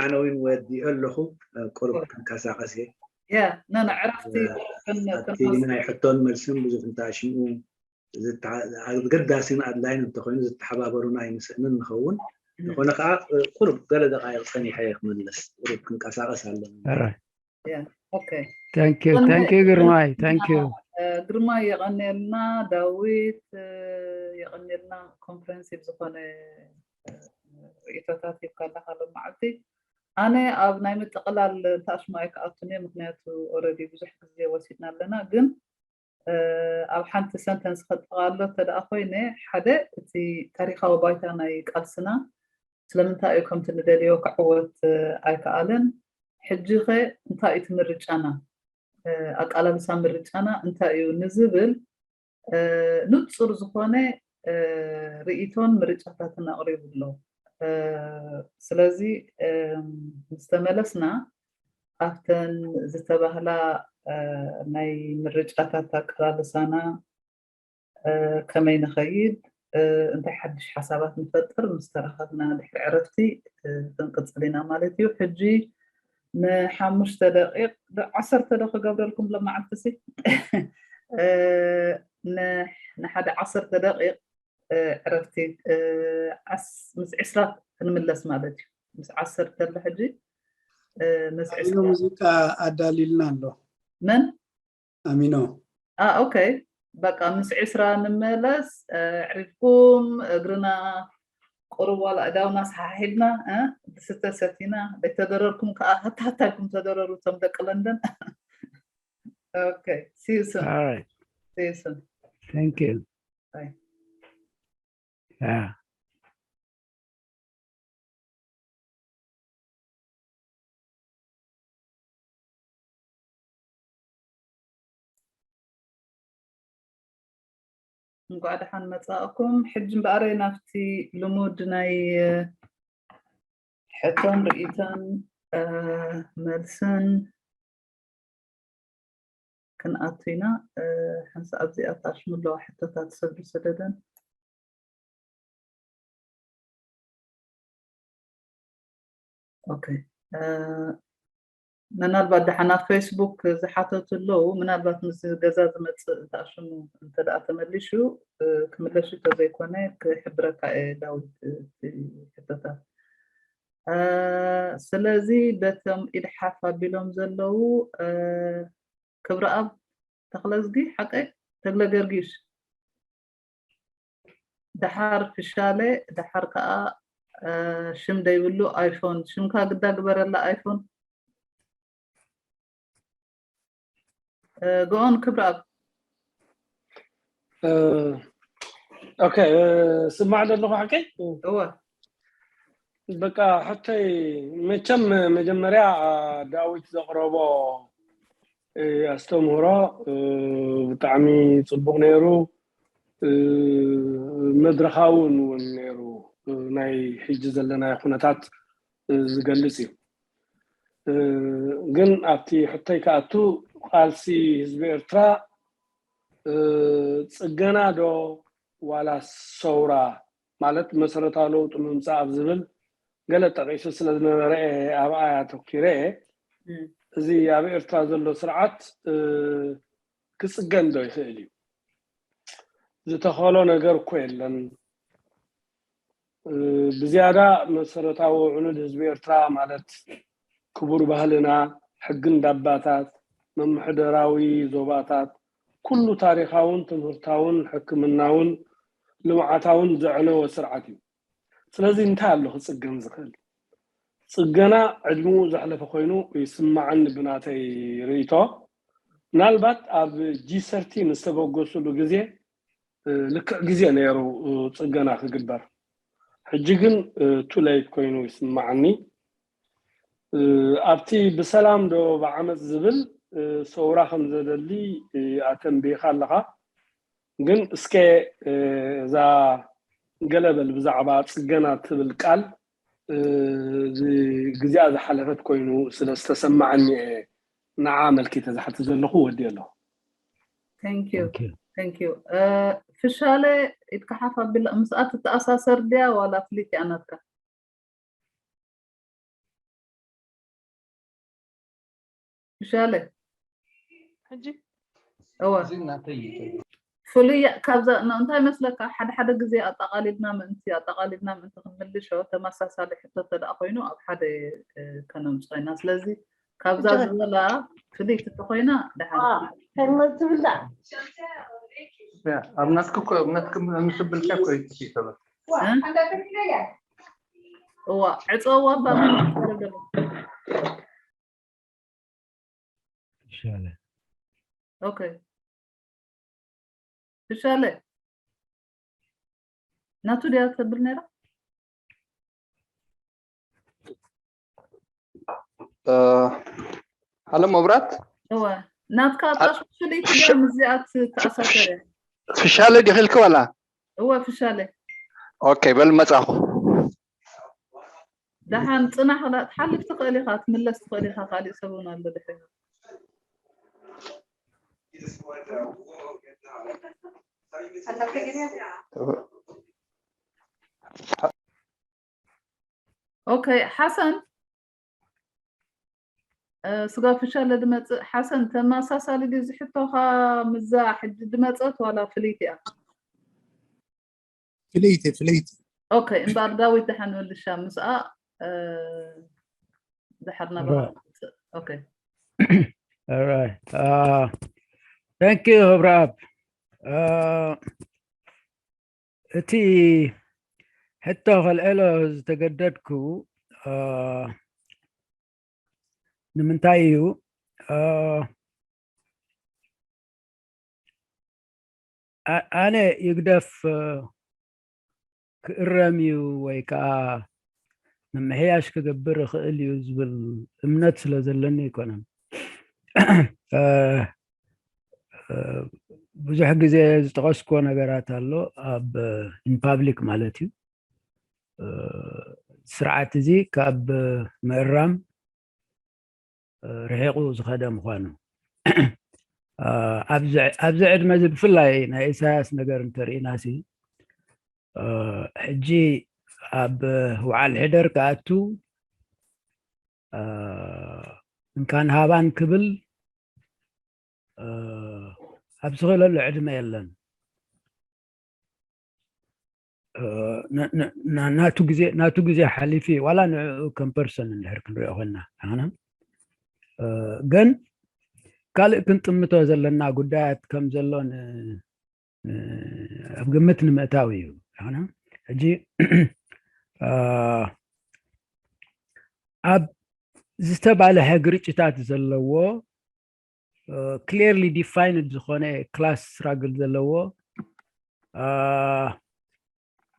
ኣነ እውን ወዲኦ ኣለኹ። ቁሩብ ክንቀሳቐስ እየ። ያ ናና ዕረፍቲ ኣብቲ ናይ ሕቶን መልስን ብዙሕ እንተኣሽሙ ኣገዳሲን ኣድላይን እንተኮይኑ ዝተሓባበሩና ኣይንስእንን ንኸውን። ዝኾነ ከዓ ቁሩብ ገለ ደቃይቕ ፀኒሐ እየ ክምለስ። ቁሩብ ክንቀሳቐስ ኣለና። Thank you, thank you ግርማይ፣ thank you። ግርማይ የቐንየልና። ዳዊት የቐንየልና፣ ኮምፕረንሲቭ ዝኾነ ርእይቶታት ሂብካ ኣለኻ ሎም መዓልቲ። ኣነ ኣብ ናይ ምጥቕላል እንተኣሽሙ ኣይክኣቱን እየ፣ ምክንያቱ ኦረዲ ብዙሕ ግዜ ወሲድና ኣለና። ግን ኣብ ሓንቲ ሰንተንስ ከጠቓሎ እንተ ደኣ ኮይነ፣ ሓደ እቲ ታሪኻዊ ባይታ ናይ ቃልስና ስለምንታይ እዩ ከምቲ ንደልዮ ክዕወት ኣይከኣለን? ሕጂ ኸ እንታይ እዩ እቲ ምርጫና? ኣቃላልሳ ምርጫና እንታይ እዩ ንዝብል ንጹር ዝኾነ ርእይቶን ምርጫታትን ኣቕሪቡ ኣሎ። ስለዚ ምስ ተመለስና ኣብተን ዝተባህላ ናይ ምርጫታት ኣቀላልሳና ከመይ ንኸይድ፣ እንታይ ሓድሽ ሓሳባት ንፈጥር ምስ ተራኸብና ድሕሪ ዕረፍቲ ክንቅጽል ኢና ማለት እዩ። ሕጂ ንሓሙሽተ ደቂቕ ዓሰርተ ዶ ክገብረልኩም ሎመዓልቲ ሲ ንሓደ ዓሰርተ ደቂቕ ዕረፍቲ ምስ ዕስራ ክንምለስ ማለት እዩ። ምስ ዓሰርተ ኣሎ ሕጂ ምስ ኣሚኖ ሙዚቃ ኣዳሊልና ኣሎ። መን? ኣሚኖ። ኦኬ በቃ ምስ ዕስራ ንመለስ። ዕሪፍኩም እግርና ቁሩብ ዋላ እዳውና ሰሓሒብና ድስተ ሰቲና ደይተደረርኩም ከዓ ሃታሃታይኩም ተደረሩ እቶም ደቂ ለንደን። ኦኬ see you soon። All right. See you soon። Thank you. Bye. Yeah. እንኳዕ ደሓን መጻእኩም። ሕጂ እምበኣረ ናብቲ ልሙድ ናይ ሕቶን ርእይቶን መልስን ክንኣቱ ኢና። ሓንሳ ኣብዚኣ ታሽሙ ኣለዋ ሕቶታት ሰብ ዝሰደደን። ኦኬ ምናልባት ደሓን ኣብ ፌስቡክ ዝሓተቱ ኣለዉ። ምናልባት ምስ ገዛ ዝመፅእ እታ ሽሙ እንተ ደኣ ተመሊሹ ክምለሽ እንተዘይኮነ ክሕብረካ እየ ዳዊት እቲ ሕቶታት። ስለዚ በቶም ኢድ ሓፍ ኣቢሎም ዘለዉ ክብረኣብ ተኽለዝጊ ሓቀይ ተግለ ገርጊሽ ደሓር ፍሻለ ደሓር ከዓ ሽም ደይብሉ ኣይፎን ሽምካ ግዳ ግበረላ ኣይፎን ገኦን ክብረኣብ ኦኬ ስማዕ ዘለኹ ሓቀይ እወ በቃ ሕቶይ መቸም መጀመርያ ዳዊት ዘቕረቦ ኣስተምህሮ ብጣዕሚ ፅቡቕ ነይሩ። መድረኻውን እውን ነይሩ። ናይ ሕጂ ዘለናዮ ኩነታት ዝገልፅ እዩ። ግን ኣብቲ ሕቶይ ክኣቱ ቃልሲ ህዝቢ ኤርትራ ፅገና ዶ ዋላ ሰውራ ማለት መሰረታዊ ለውጢ ምምፃእ ኣብ ዝብል ገለ ጠቂሱ ስለ ዝነበረ እየ ኣብኣ ኣተኪረ እየ። እዚ ኣብ ኤርትራ ዘሎ ስርዓት ክፅገን ዶ ይኽእል እዩ? ዝተኸሎ ነገር እኮ የለን። ብዝያዳ መሰረታዊ ዕኑድ ህዝቢ ኤርትራ ማለት ክቡር ባህልና፣ ሕጊ እንዳባታት፣ መምሕደራዊ ዞባታት፣ ኩሉ ታሪኻውን ትምህርታውን ሕክምናውን ልምዓታውን ዘዕነወ ስርዓት እዩ። ስለዚ እንታይ ኣሎ ክፅገን ዝኽእል? ፅገና ዕድሚኡ ዘሕለፈ ኮይኑ ይስማዓኒ ብናተይ ርእይቶ። ምናልባት ኣብ ጂ ሰርቲን ዝተበገስሉ ግዜ ልክዕ ግዜ ነይሩ ፅገና ክግበር። ሕጂ ግን ቱ ሌት ኮይኑ ይስማዓኒ። ኣብቲ ብሰላም ዶ ብዓመፅ ዝብል ሰውራ ከም ዘደሊ ኣተንቢኻ ኣለኻ። ግን እስከ እዛ ገለበል ብዛዕባ ፅገና ትብል ቃል ግዜኣ ዝሓለፈት ኮይኑ ስለ ዝተሰማዓኒ እየ ንዓ ኣመልኪተ ዝሓትት ዘለኹ። ወዲ ኣለኹ። Thank you. Thank you. ፍሻለ ኢድካ ሓፍ ኣቢላ ምስኣ ትተኣሳሰር ድያ ዋላ ፍሊት እያ ናትካ? ምሻለ ሕጂ እወ እዚ እናተይ እዩ። ፍሉይ ካብዛ ን- እንታይ መስለካ፣ ሓደ ሓደ ግዜ ኣጠቓሊልና ምእንቲ ኣጠቓሊልና ምእንቲ ክንምልሾ ተመሳሳሊ ሕቶ ተደኣ ኮይኑ ኣብ ሓደ እ፣ ከነምፅኦ ኢና። ስለዚ ካብዛ ዝበላ ፍልይቲ ተኮይና ደሓን ከመዝብላ ያ፣ ኣብ ናትክ እኮ ኣብ ናትክ ምስብልካ እኮ ይጥፊ ተበል። እ? እዋ ዕፀዋ ባምን ይሻለ ኦኬ። ፍሻለ ናቱ ድያ ተብል ነራ። ኣሎ መብራት እወ ናትካ ጣሽ ፍልይቲ ድያ ምስዚኣ ትኣሳሰር እያ። ፍሻለ ዲኺ ኢልኪ ዋላ? እወ ፍሻለ ኦኬ በል መጻኹ። ደሓን ጽናሕ ላ ትሓልፍ ትኽእል ኢኻ፣ ትምለስ ትኽእል ኢኻ። ካሊእ ሰብ እውን ኣሎ ድሕሪ። ኦኬ ሓሰን እ፣ ስጋ ፍሻለ ድመጽእ ሓሰን ተመሳሳሊ ድዩ ዝሕቶኻ ምዛ ሕጂ ድመጸት ዋላ ፍልይቲ እያ? ፍልይቲ ፍልይቲ ኦኬ እምበኣር ዳዊት ደሓን መልሻ ምስኣ እ፣ ድሓር ናባኻ ራ- ትመጽእ። ኦኬ All right. Uh, thank you, ህብረኣብ። Uh, እቲ ሕቶ ከልዕሎ ዝተገደድኩ uh, ንምንታይ እዩ? Uh, ኣ- ኣነ ይግደፍ uh, ክእረም እዩ ወይ ከዓ ምምሕያሽ ክገብር ይኽእል እዩ ዝብል እምነት ስለ ዘለኒ ኣይኮነን። እ፣ እ፣ ብዙሕ ግዜ ዝጠቐስኩዎ ነገራት ኣሎ ኣብ ኢንፓብሊክ ማለት እዩ። እ፣ ስርዓት እዚ ካብ ምእራም እ፣ ርሒቑ ዝኸደ ምዃኑ እ፣ ኣብዚ ኣብዚ ዕድመ እዚ ብፍላይ ናይ ኢሳያስ ነገር እንተርኢና ሲ እ፣ ሕጂ ኣብ ውዓል ሕደር ክኣቱ እ፣ እንካን ሃባን ክብል እ፣ ኣብ ዝኽእለሉ ዕድመ የለን። እ፣ ና- ና- ና- ናቱ ግዜ ናቱ ግዜ ሓሊፉ እዩ። ዋላ ንዕኡ ከም ፐርሰን እንድሕር ክንሪኦ ኮይና ኣነ እ፣ ግን ካልእ ክንጥምቶ ዘለና ጉዳያት ከም ዘሎ ን- ን- ኣብ ግምት ንምእታው እዩ። ኣነ ሕጂ እ፣ ኣብ ዝተባልሐ ግርጭታት ዘለዎ ክሊርሊ ዲፋይንድ ዝኾነ ክላስ ስትራግል ዘለዎ እ፣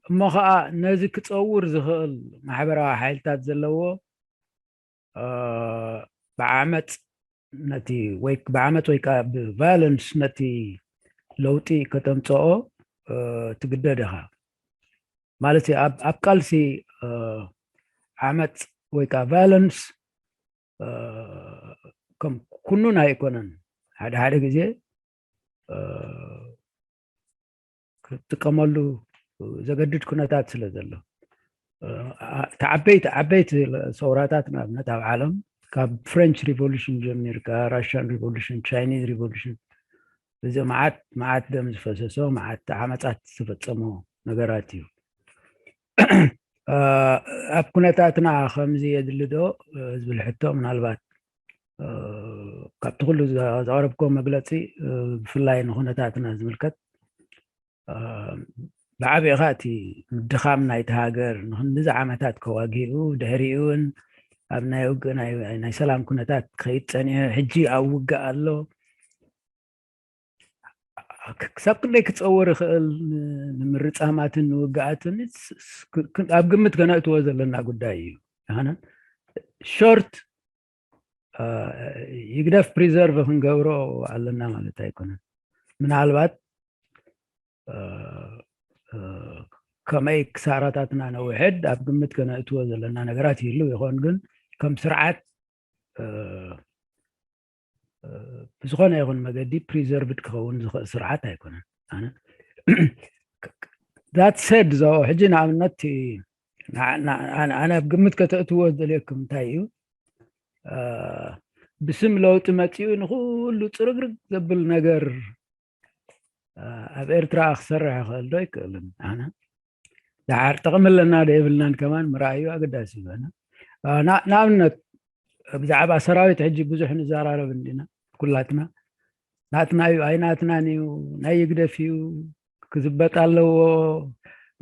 እሞ ከዓ ነዚ ክፀውር ዝኽእል ማሕበራዊ ሓይልታት ዘለዎ እ፣ ብዓመፅ ነቲ ወይ ብዓመፅ ወይ ከዓ ብቫዮለንስ ነቲ ለውጢ ከተምፅኦ እ፣ ትግደድ ኢኻ ማለት እዩ። ኣብ ኣብ ቃልሲ እ፣ ዓመፅ ወይ ከዓ ቫዮለንስ እ፣ ከም ኩኑን ኣይኮነን። ሓደ ሓደ ግዜ እ፣ ክትጥቀመሉ ዘገድድ ኩነታት ስለ ዘሎ እ፣ ዓ- እቲ ዓበይቲ ዓበይቲ ሰውራታት ንኣብነት ኣብ ዓለም ካብ ፍሬንች ሪቮሉሽን ጀሚርካ ራሽያን ሪቮሉሽን ቻይኒዝ ሪቮሉሽን እዚ መዓት መዓት ደም ዝፈሰሶ መዓት ዓመፃት ዝተፈፀሞ ነገራት እዩ። እ፣ ኣብ ኩነታትና ከምዚ የድሊ ዶ እ፣ ዝብል ሕቶ ምናልባት እ፣ ካብቲ ኩሉ ዘ- ዘቕረብክዎ መግለፂ እ፣ ብፍላይ ንኩነታትና ዝምልከት እ፣ ብዓቢኻ እቲ ምድኻም ናይቲ ሃገር ንክንድዚ ዓመታት ከዋጊኡ ድሕሪኡ እውን ኣብ ናይ ውግእ ናይ ናይ ሰላም ኩነታት ክኸይድ ፀኒሑ ሕጂ ኣብ ውግእ ኣሎ። ክ- ክሳብ ክንደይ ክፀውር ይኽእል ን- ንምርፃማትን ንውግኣትን ስ- ስ- ክ- ክ- ኣብ ግምት ከነእትዎ ዘለና ጉዳይ እዩ። ኣነ ሾርት እ፣ ይግደፍ ፕሪዘርቭ ክንገብሮ ኣለና ማለት ኣይኮነን። ምናልባት እ፣ እ፣ ከመይ ክሳራታትና ነውሕድ ኣብ ግምት ከነእትዎ ዘለና ነገራት ይህሉ ይኾን፣ ግን ከም ስርዓት እ፣ እ፣ ብዝኾነ ይኹን መገዲ ፕሪዘርቭድ ክኸውን ዝኽእል ስርዓት ኣይኮነን። ኣነ ዛት ሰድ ዞ ሕጂ ንኣብነት እቲ ና- ና- ኣነ ኣነ ኣብ ግምት ከተእትዎ ዝደልየኩም እንታይ እዩ እ፣ ብስም ለውጢ መጺኡ ንኹሉ ጽርግርግ ዘብል ነገር ኣብ ኤርትራ ክሰርሕ ይኽእል ዶ ይክእልን? ኣነ ደሓር ጥቕሚ ኣለና ዶ የብልናን ከማን ምርኣዩ ኣገዳሲ እዩ። ንኣብነት ብዛዕባ ሰራዊት ሕጂ ብዙሕ ንዘራረብ እንዲና ኩላትና፣ ናትና እዩ ኣይናትናን እዩ፣ ናይ ይግደፍ እዩ፣ ክዝበጥ ኣለዎ፣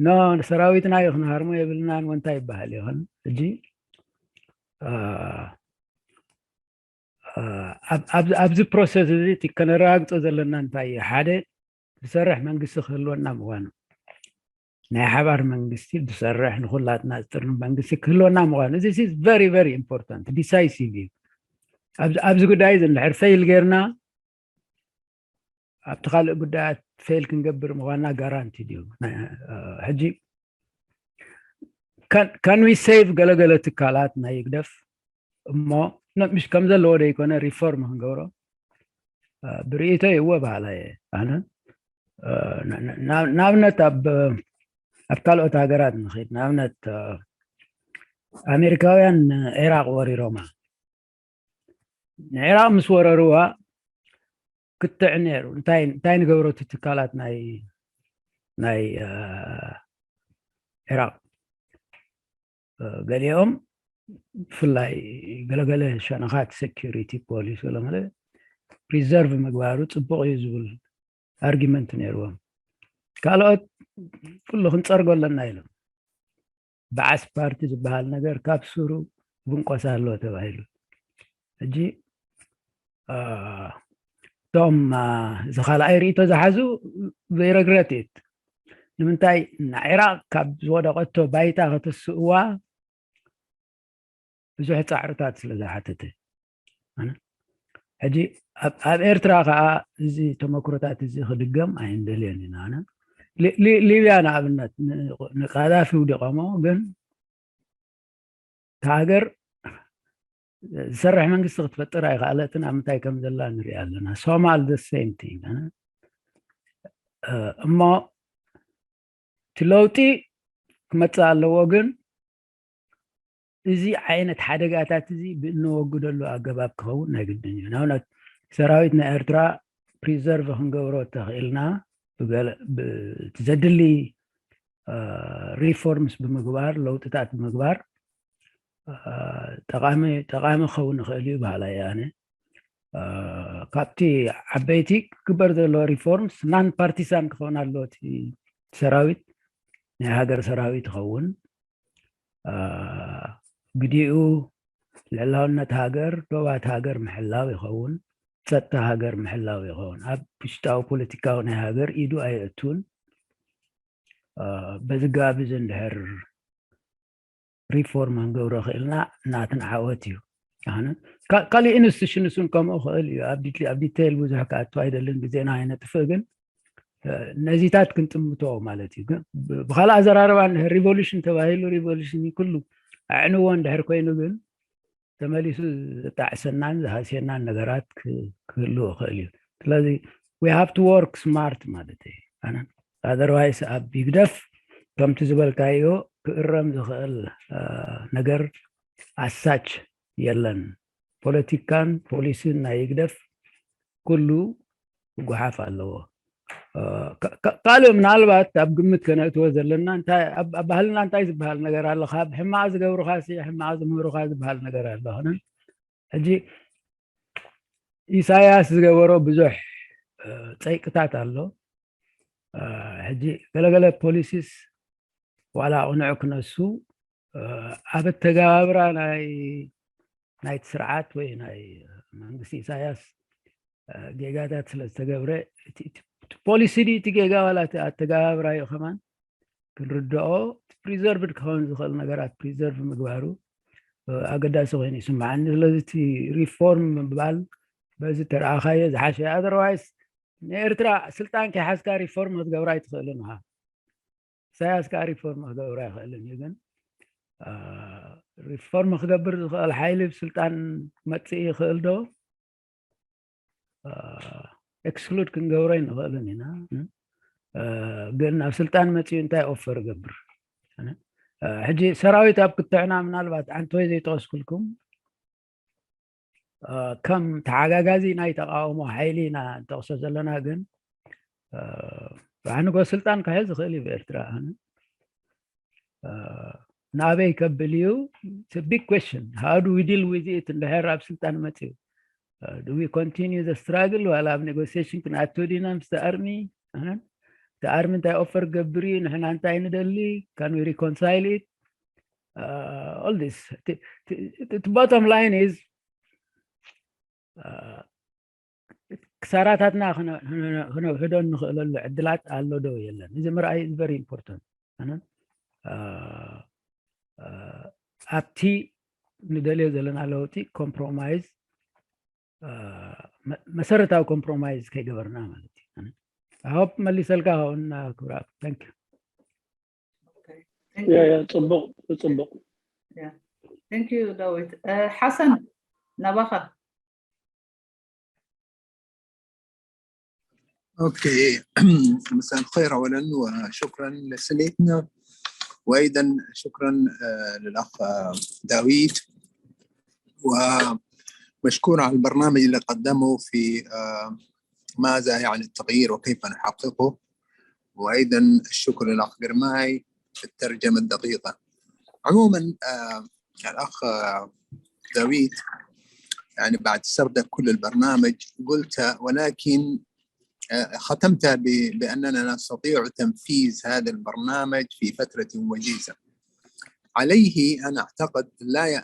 ኖ ሰራዊትና እዩ ክንሃርሞ የብልናን ወንታ ይበሃል ይኹን። ሕጂ ኣብዚ ፕሮሰስ እዚ እቲ ከነረጋግጾ ዘለና እንታይ እዩ? ሓደ ዝሰርሕ መንግስቲ ክህልወና ምዃኑ፣ ናይ ሓባር መንግስቲ ዝሰርሕ ንኩላትና ዝጥርንፍ መንግስቲ ክህልወና ምዃኑ፣ እዚ very very important decisive እዩ። ኣብዚ ጉዳይ እዚ እንድሕር ፌይል ጌርና ኣብቲ ካልእ ጉዳያት ፌይል ክንገብር ምዃንና ጋራንቲ ድዩ? ሕጂ can we save ገለገለ ትካላት ናይ ይግደፍ እሞ ምሽ ከም ዘለዎ ደይኮነ ሪፎርም ክንገብሮ ብርእይቶ ይወ ባህላ እየ ኣነ። ንኣብነት ኣብ ካልኦት ሃገራት ንኽድ ንኣብነት ኣሜሪካውያን ኢራቅ ወሪሮማ። ንዒራቕ ምስ ወረርዋ ክትዕ ነይሩ። እንታይ ንገብረቱ ትካላት ናይ ናይ ዒራቕ? ገሊኦም ብፍላይ ገለገለ ሸነኻት ሴኪሪቲ ፖሊስ ገለመለ ፕሪዘርቭ ምግባሩ ፅቡቕ እዩ ዝብል ኣርጊመንት ነይርዎም። ካልኦት ኩሉ ክንፀርጎ ኣለና ኢሎም። በዓስ ፓርቲ ዝበሃል ነገር ካብ ስሩ ብንቆስ ኣሎ ተባሂሉ። ሕጂ እቶም እዚ ካልኣይ ርእቶ ዝሓዙ ዘይረግረት እት ንምንታይ ንዒራቕ ካብ ዝወደቐቶ ባይታ ከተስእዋ ብዙሕ ፃዕርታት ስለ ዝሓተተ። ሕጂ ኣብ ኤርትራ ከዓ እዚ ተመክሮታት እዚ ክድገም ኣይንደልዮን ኢና። ሊብያ ንኣብነት ንቃዛፊ ውዲቆሞ ግን እታ ሃገር ዝሰርሕ መንግስቲ ክትፈጥር ኣይከኣለትን። ኣብ ምንታይ ከም ዘላ ንሪኣ ኣለና። ሶማል the same thing። እሞ እቲ ለውጢ ክመፅእ ኣለዎ ግን እዚ ዓይነት ሓደጋታት እዚ ብእነወግደሉ ኣገባብ ክኸውን ናይ ግድን እዩ። ንኣብነት ሰራዊት ናይ ኤርትራ ፕሪዘርቭ ክንገብሮ ተኽኢልና ዘድሊ ሪፎርምስ ብምግባር ለውጥታት ብምግባር ጠቃሚ ክኸውን ይኽእል እዩ በሃላይ እየ ኣነ። ካብቲ ዓበይቲ ክግበር ዘለዎ ሪፎርምስ ናን ፓርቲሳን ክኸውን ኣለዎ። እቲ ሰራዊት ናይ ሃገር ሰራዊት ይኸውን። ግዲኡ ልዕላውነት ሃገር ዶባት ሃገር ምሕላው ይኸውን። ፀጥታ ሃገር ምሕላው ይኸውን። ኣብ ውሽጣዊ ፖለቲካዊ ናይ ሃገር ኢዱ ኣየእቱን። በዚ ጋብ እዚ እንድሕር ሪፎርም ክንገብሮ ክእልና ናትን ዓወት እዩ። ኣነ ካልእ ኢንስቲቱሽንስ እውን ከምኡ ክእል እዩ። ኣብ ዲቴይል ብዙሕ ክኣቱ ኣይደልን፣ ግዜና ኣይነጥፍእ። ግን ነዚታት ክንጥምቶ ማለት እዩ። ብካልእ ኣዘራርባ እንድሕር ሪቮሉሽን ተባሂሉ ሪቮሉሽን ኩሉ ኣዕንዎ እንድሕር ኮይኑ ግን ተመሊሱ ዘጣዕሰናን ዝሃስየናን ነገራት ክህልዎ ክእል እዩ። ስለዚ we have to work smart ማለት እዩ። ኣነ otherwise ኣብ ይግደፍ ከምቲ ዝበልካዮ ክእረም ዝኽእል ነገር ኣሳች የለን። ፖለቲካን ፖሊሲን ናይ ይግደፍ ኩሉ ጉሓፍ ኣለዎ። ካልእ ምናልባት ኣብ ግምት ከነእትዎ ዘለና ኣብ ባህልና እንታይ ዝበሃል ነገር ኣሎ? ካብ ሕማቕ ዝገብሩኻ ሕማቕ ዝምህሩኻ ዝበሃል ነገር ኣሎ። ሕጂ ኢሳያስ ዝገበሮ ብዙሕ ፀይቅታት ኣሎ። ሕጂ ገለገለ ፖሊሲስ ዋላ ቅኑዕ ክነሱ ኣብ ኣተገባብራ ናይ ናይቲ ስርዓት ወይ ናይ መንግስቲ ኢሳያስ ጌጋታት ስለ ዝተገብረ ፖሊሲ ዲ እቲ ጌጋ ዋላ ኣተገባብራ እዩ ከማን ክንርድኦ ፕሪዘርቭድ ክኸውን ዝኽእል ነገራት ፕሪዘርቭ ምግባሩ ኣገዳሲ ኮይኑ ይስምዓኒ። ስለዚ እቲ ሪፎርም ምባል በዚ ተረኣኻዮ ዝሓሸ። ኣዘርዋይስ ንኤርትራ ስልጣን ከይሓዝካ ሪፎርም ክትገብራ ኣይትኽእልን ኢኻ። ኢሳያስ ከዓ ሪፎርም ክገብር ኣይኽእልን እዩ። ግን ሪፎርም ክገብር ዝኽእል ሓይሊ ብስልጣን ክመፅእ ይኽእል ዶ? ኤክስክሉድ ክንገብሮ ኣይንኽእልን ኢና። ግን ኣብ ስልጣን መፅኡ እንታይ ኦፈር ገብር? ሕጂ ሰራዊት ኣብ ክትዕና ምናልባት ዓንተወይ ዘይጠቀስኩልኩም ከም ተሓጋጋዚ ናይ ተቃውሞ ሓይሊ ኢና ንጠቕሶ ዘለና። ግን ብዓንጎ ስልጣን ክሕዝ ይኽእል እዩ ብኤርትራ። ንኣበይ ከብል እዩ? Big question. How do we deal with it? እንድሕር ኣብ ስልጣን መፅዩ do we continue the struggle? ዋላ ኣብ ኔጎሲሽን ክንኣቱ ዲና ምስ ኣርሚ? እቲ ኣርሚ እንታይ ኦፈር ገብር እዩ? ንሕና እንታይ ንደሊ? Can we reconcile it? All this, the bottom line is ክሳራታትና ክነውህዶ እንኽእለሉ ዕድላት ኣሎ ዶ የለን? እዚ ምርኣይ very important። ኣብቲ ንደልዮ ዘለና ለውጢ ኮምፕሮማይዝ፣ መሰረታዊ ኮምፕሮማይዝ ከይገበርና ማለት እዩ። ሆፕ መሊሰልካ ኸውን ክብራ። Thank you። ጽቡቅ ጽቡቅ። Thank you ዳዊት። ሓሰን ናባኻ። اوكي. مساء الخير اولا، وشكرا لسليتنا، وايضا شكرا للاخ داويد، ومشكور على البرنامج اللي قدمه في ماذا يعني التغيير وكيف نحققه، وايضا الشكر للاخ قرماي في الترجمه الدقيقه. عموما الاخ داويد، يعني بعد سردك كل البرنامج قلت، ولكن ختمت باننا نستطيع تنفيذ هذا البرنامج في فتره وجيزه. عليه انا اعتقد لا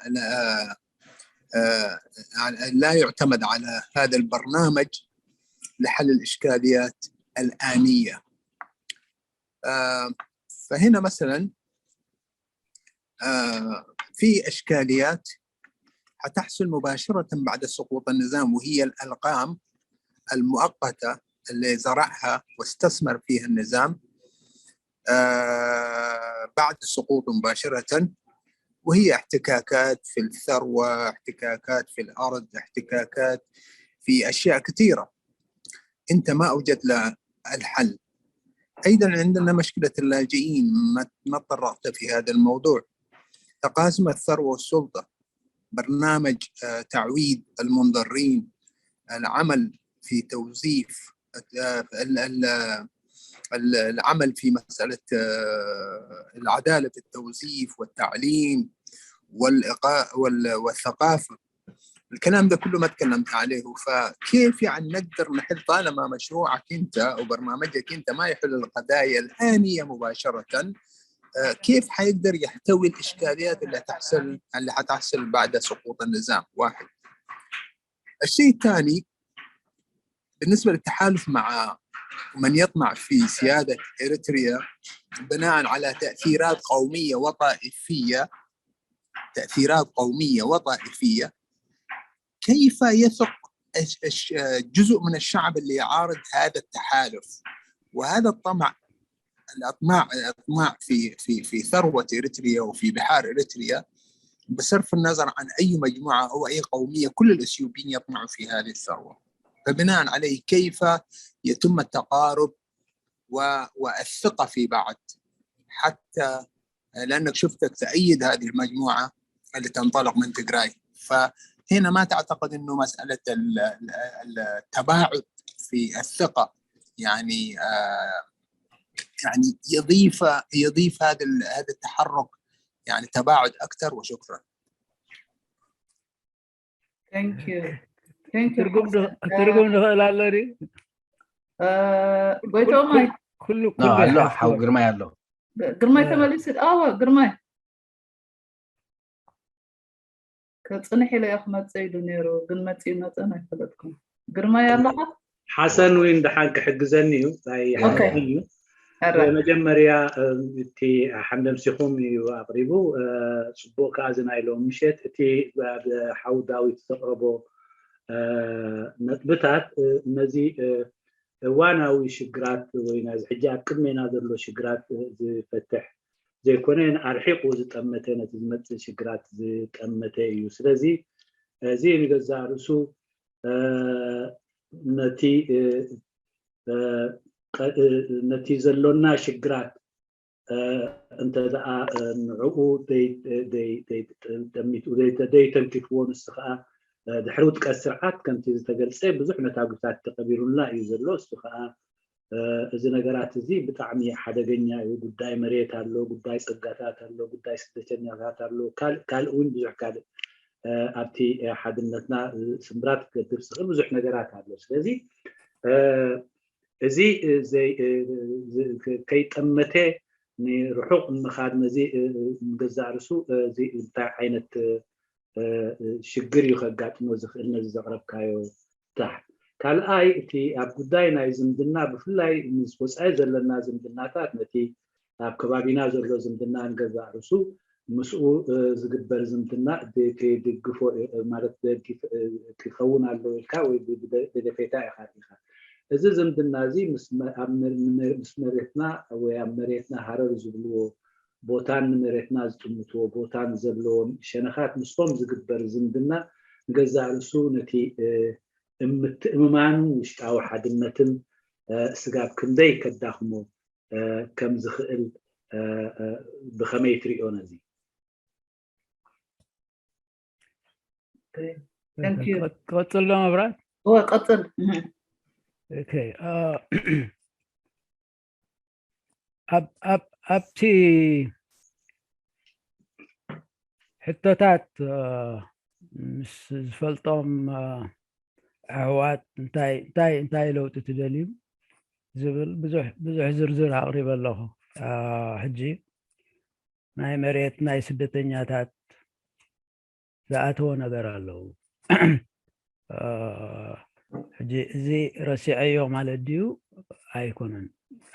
لا يعتمد على هذا البرنامج لحل الاشكاليات الانيه. فهنا مثلا في اشكاليات حتحصل مباشره بعد سقوط النظام، وهي الالغام المؤقته اللي زرعها واستثمر فيها النظام بعد السقوط مباشره، وهي احتكاكات في الثروه، احتكاكات في الارض، احتكاكات في اشياء كثيره انت ما اوجدت لها الحل. ايضا عندنا مشكله اللاجئين، ما تطرقت في هذا الموضوع. تقاسم الثروه والسلطه، برنامج تعويض المنضرين، العمل في توظيف، العمل في مساله العداله في التوظيف والتعليم والاقاء والثقافه. الكلام ده كله ما تكلمت عليه. فكيف يعني نقدر نحل طالما مشروعك انت وبرنامجك انت ما يحل القضايا الانيه مباشره؟ كيف حيقدر يحتوي الاشكاليات اللي تحصل اللي حتحصل بعد سقوط النظام؟ واحد. الشيء الثاني، بالنسبه للتحالف مع من يطمع في سياده اريتريا بناء على تاثيرات قوميه وطائفيه، تاثيرات قوميه وطائفيه، كيف يثق جزء من الشعب اللي يعارض هذا التحالف؟ وهذا الطمع، الاطماع الاطماع في في في ثروه اريتريا وفي بحار اريتريا، بصرف النظر عن اي مجموعه او اي قوميه، كل الاثيوبيين يطمعوا في هذه الثروه. فبناء عليه كيف يتم التقارب والثقه في بعض، حتى لانك شفتك تأيد هذه المجموعه اللي تنطلق من تجراي. فهنا ما تعتقد انه مساله التباعد في الثقه يعني آه يعني يضيف يضيف هذا هذا التحرك يعني تباعد اكثر؟ وشكرا. Thank you. Thank you. ትርጉም ትርጉም ንኽእል ኣሎ ድዩ? ጎይቶማይ ኩሉ ኣሎ። ሓው ግርማይ ኣሎ። ግርማይ ተመሊሱ። ኣዎ ግርማይ ከፅንሕ ኢለ እየ ክመፅእ ኢሉ ነይሩ፣ ግን መፅኡ መፀን ኣይፈለጥኩም። ግርማይ ኣለኻ? ሓሰን እውን ደሓን ክሕግዘኒ እዩ። እንታይ ሓሰን እዩ? መጀመርያ እቲ ሓንደምሲኹም እዩ ኣቕሪቡ። ፅቡቕ ከኣ እዚ ናይ ሎሚ ምሸት እቲ ሓው ዳዊት ዘቕረቦ ነጥብታት ነዚ እዋናዊ ሽግራት ወይ ናይዚ ሕጂ ኣብ ቅድሜና ዘሎ ሽግራት ዝፈትሕ ዘይኮነ ኣርሒቑ ዝጠመተ ነቲ ዝመፅእ ሽግራት ዝጠመተ እዩ። ስለዚ እዚ ንገዛእ ርእሱ ነቲ ነቲ ዘሎና ሽግራት እንተ ደኣ ንዕኡ ጠሚቱ ዘይተንኪፍዎ ንሱ ከዓ ድሕሪ ውድቀት ስርዓት ከምቲ ዝተገልጸ ብዙሕ ነታጒታት ተቐቢሩልና እዩ ዘሎ። እሱ ከዓ እዚ ነገራት እዚ ብጣዕሚ ሓደገኛ እዩ። ጉዳይ መሬት ኣሎ፣ ጉዳይ ጸጋታት ኣሎ፣ ጉዳይ ስደተኛታት ኣሎ፣ ካልእ እውን ብዙሕ ካልእ ኣብቲ ሓድነትና ስምብራት ክገብር ዝኽእል ብዙሕ ነገራት ኣሎ። ስለዚ እዚ ከይጠመተ ንርሑቕ ንምኻድ ነዚ ንገዛእ ርእሱ እዚ እንታይ ዓይነት ሽግር እዩ ከጋጥሞ ዝኽእል ነዚ ዘቕረብካዮ ፍታሕ? ካልኣይ እቲ ኣብ ጉዳይ ናይ ዝምድና ብፍላይ ምስ ወፃኢ ዘለና ዝምድናታት ነቲ ኣብ ከባቢና ዘሎ ዝምድና ንገዛእ ርእሱ ምስኡ ዝግበር ዝምድና ክድግፎ ማለት ክኸውን ኣለዎ ኢልካ ወይ ብደገፌታ ኢኻ ርኢኻ። እዚ ዝምድና እዚ ምስ መሬትና ወይ ኣብ መሬትና ሃረር ዝብልዎ ቦታን ንመሬትና ዝጥምትዎ ቦታን ዘለዎም ሸነኻት ምስቶም ዝግበር ዝምድና ንገዛእ ርእሱ ነቲ ምትእምማን ውሽጣዊ ሓድነትን ስጋብ ክንደይ ከዳኽሞ ከም ዝኽእል ብኸመይ ትሪኦ ነዚ? ቀጽል ዶ መብራት? እወ ቀጽል። ኣብቲ ሕቶታት ምስ ዝፈልጦም ኣሕዋት እንታይ እንታይ እንታይ ለውጢ ትደልዩ ዝብል ብዙሕ ብዙሕ ዝርዝር ኣቕሪበ ኣለኹ። ሕጂ ናይ መሬት ናይ ስደተኛታት ዝኣተወ ነገር ኣለዉ። ሕጂ እዚ ረሲዐዮ ማለት ድዩ? ኣይኮነን፣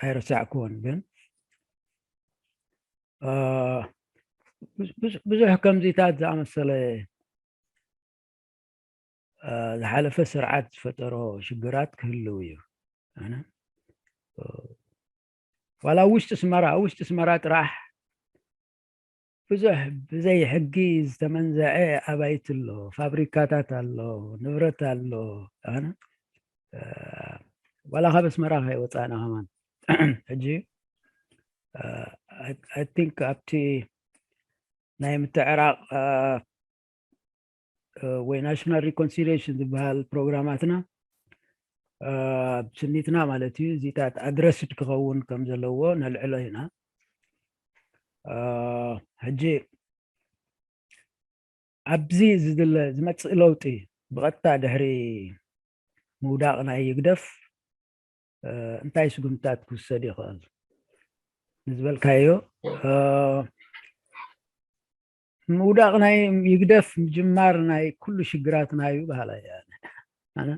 ኣይረሳዕክዎን። ግን ብዙሕ ከምዚታት ዝኣመሰለ ዝሓለፈ ስርዓት ዝፈጠሮ ሽግራት ክህልው እዩ። ዋላ ውሽጢ ስመራ ውሽጢ ስመራ ጥራሕ ብዙሕ ብዘይ ሕጊ ዝተመንዘዐ ኣባይቲ ኣሎ፣ ፋብሪካታት ኣሎ፣ ንብረት ኣሎ። ዋላ ካብ ኣስመራ ከይወፃእና ከማን ሕጂ I think ኣብቲ ናይ ምትዕራቕ ወይ ናሽናል ሪኮንሲሊሽን ዝበሃል ፕሮግራማትና ስኒትና ማለት እዩ እዚታት ኣድረስድ ክኸውን ከም ዘለዎ ነልዕሎ ኢና። ሕጂ ኣብዚ ዝድለ ዝመፅእ ለውጢ ብቐጥታ ድሕሪ ምውዳቕ ናይ ይግደፍ እንታይ ስጉምታት ክውሰድ ይኽእል ንዝበልካዮ ምውዳቕ ናይ ይግደፍ ምጅማር ናይ ኩሉ ሽግራትና እዩ በሃላይ እየ ኣነ። ኣነ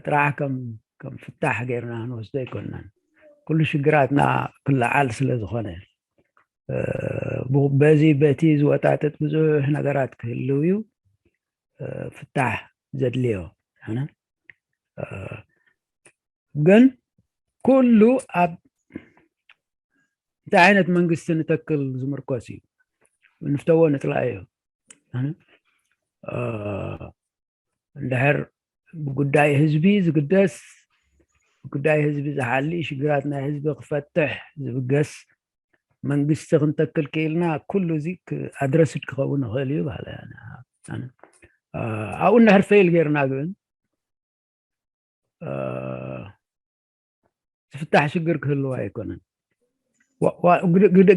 ጥራሕ ከም ከም ፍታሕ ገይርና ክንወስዶ ኣይኮንናን። ኩሉ ሽግራትና ክለዓል ስለ ዝኾነ በዚ በቲ ዝወጣጥጥ ብዙሕ ነገራት ክህልው እዩ ፍታሕ ዘድልዮ። ኣነ ግን ኩሉ ኣብ እንታይ ዓይነት መንግስቲ ንተክል ዝምርኮስ እዩ። ንፍተዎ ንጥላዮ። እንድሕር ብጉዳይ ህዝቢ ዝግደስ፣ ብጉዳይ ህዝቢ ዝሓሊ፣ ሽግራት ናይ ህዝቢ ክፈትሕ ዝብገስ መንግስቲ ክንተክል ክኢልና ኩሉ እዚ ኣድረስድ ክኸውን ይኽእል እዩ በሃላ። ኣብኡ እንድሕር ፌል ጌርና ግን ዝፍታሕ ሽግር ክህልው ኣይኮነን።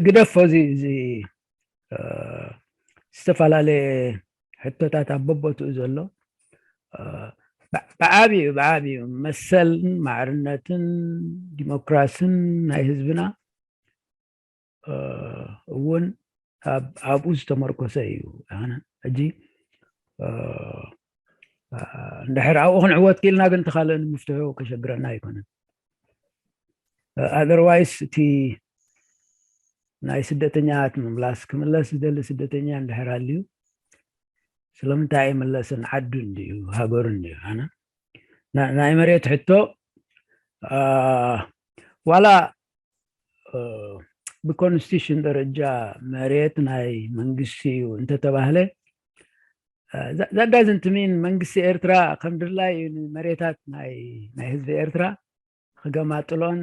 ግደፎ እዚ ዝተፈላለየ ሕቶታት ኣብ በቦትኡ ዘሎ ብዓብዩ ብዓብዩ መሰልን ማዕርነትን ዲሞክራስን ናይ ህዝብና እውን ኣብኡ ዝተመርኮሰ እዩ። ሕጂ እንድሕር ኣብኡ ክንዕወት ክኢልና ግን ተኻልእን ምፍትሑ ከሸግረና ኣይኮነን። ኣደርዋይስ እቲ ናይ ስደተኛታት ምምላስ ክምለስ ዝደሊ ስደተኛ እንድሕር ኣልዩ ስለምንታይ ኣይምለስን? ዓዱ እንድዩ ሃገሩ እንድዩ። ኣነ ናይ መሬት ሕቶ ዋላ ብኮንስቲቱሽን ደረጃ መሬት ናይ መንግስቲ እዩ እንተተባህለ ዛዳዝንትሚን መንግስቲ ኤርትራ ከም ድላዩ ንመሬታት ናይ ህዝቢ ኤርትራ ክገማጥሎን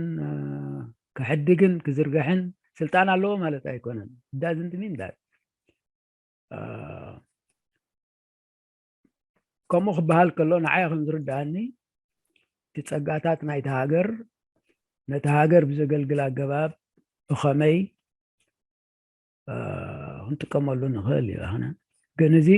ክሕድግን ክዝርግሕን ስልጣን ኣለዎ ማለት ኣይኮነን። ዳዝንትሚን ዳት ከምኡ ክበሃል ከሎ ንዓይ ከም ዝርድኣኒ እቲ ጸጋታት ናይቲ ሃገር ነቲ ሃገር ብዘገልግል ኣገባብ ብኸመይ ክንጥቀመሉ ንኽእል እዩ። ኣነ ግን እዚ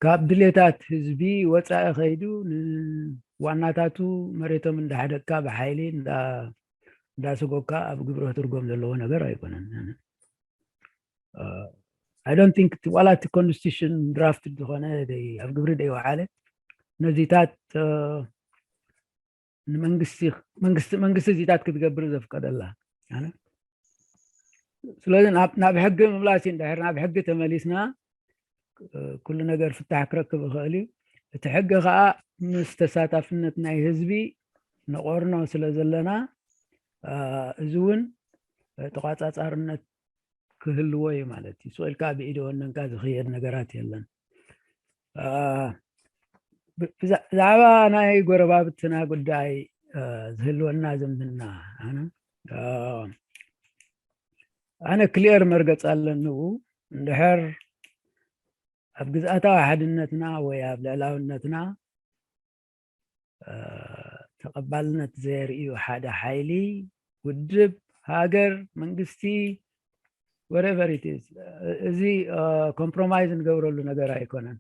ካብ ድሌታት ህዝቢ ወፃኢ ከይዱ ንዋናታቱ መሬቶም እንዳሕደግካ ብሓይሊ እንዳሰጎግካ ኣብ ግብሪ ክትርጎም ዘለዎ ነገር ኣይኮነን። I don't think ዋላ እቲ ኮንስቲቱሽን ድራፍት ዝኾነ ኣብ ግብሪ ደይወዓለ ነዚታት ንመንግስቲ መንግስቲ መንግስቲ እዚታት ክትገብር ዘፍቀደላ። ስለዚ ናብ ሕጊ ምምላስ እንድሕር ናብ ሕጊ ተመሊስና ኩሉ ነገር ፍታሕ ክረክብ ይኽእል እዩ። እቲ ሕጊ ከዓ ምስ ተሳታፍነት ናይ ህዝቢ ንቆርኖ ስለ ዘለና እዚ እውን ተቋፃፃርነት ክህልዎ እዩ ማለት እዩ። ስቕ ኢልካ ብኢደ ወነንካ ዝኽየድ ነገራት የለን። ብዛዕባ ናይ ጎረባብትና ጉዳይ ዝህልወና ዝምድና ኣነ ክሊየር መርገፅ ኣለንኡ እንድሕር ኣብ ግዝኣታዊ ሓድነትና ወይ ኣብ ልዕላውነትና ተቐባልነት ዘየርእዩ ሓደ ሓይሊ ውድብ ሃገር መንግስቲ whatever it is እዚ ኮምፕሮማይዝ ንገብረሉ ነገር ኣይኮነን።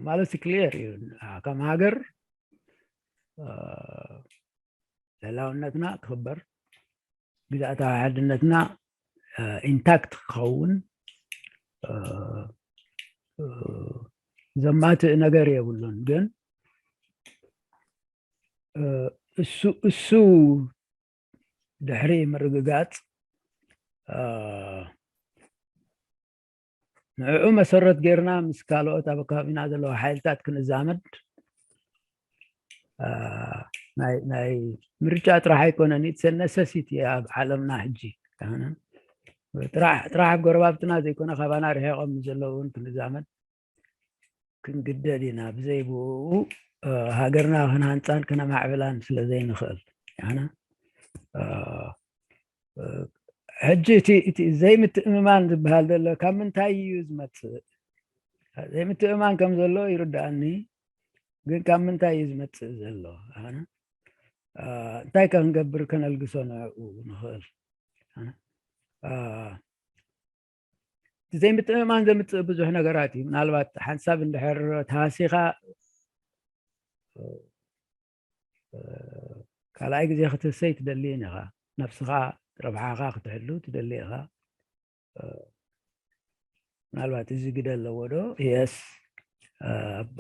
ማለት ክሊየር እዩ። ከም ሃገር ልዕላውነትና ክኽበር፣ ግዝኣታዊ ሓድነትና ኢንታክት ክኸውን ዘማትእ ነገር የብሉን። ግን እሱ ድሕሪ ምርግጋፅ ንዕኡ መሰረት ጌርና ምስ ካልኦት ኣብ ከባቢና ዘለዉ ሓይልታት ክንዛመድ ናይ ምርጫ ጥራሕ ኣይኮነን፣ it's a necessity ኣብ ዓለምና ሕጂ። ጥራሕ ኣብ ጎረባብትና ዘይኮነ ካባና ርሒቖም ዘለዉ እውን ክንዛመድ ክንግደድ ኢና። ብዘይ ብኡ ሃገርና ክንሃንፃን ክነማዕብላን ስለ ዘይንኽእል ሕጂ እቲ ዘይምትእምማን ዝበሃል ዘሎ ካብ ምንታይ እዩ ዝመፅእ? ዘይምትእምማን ከም ዘሎ ይርድኣኒ፣ ግን ካብ ምንታይ እዩ ዝመፅእ ዘሎ? እንታይ ከ ክንገብር ከነልግሶ ንዕኡ ንኽእል? እቲ ዘይምትእምማን ዘምፅእ ብዙሕ ነገራት እዩ። ምናልባት ሓንሳብ እንድሕር ተሃሲኻ ካልኣይ ግዜ ክትህሰይ ትደሊ ኢኻ። ነብስኻ ረብሓኻ ክትሕሉ ትደሊ ኢኻ። ምናልባት እዚ ግደ ኣለዎ ዶ? የስ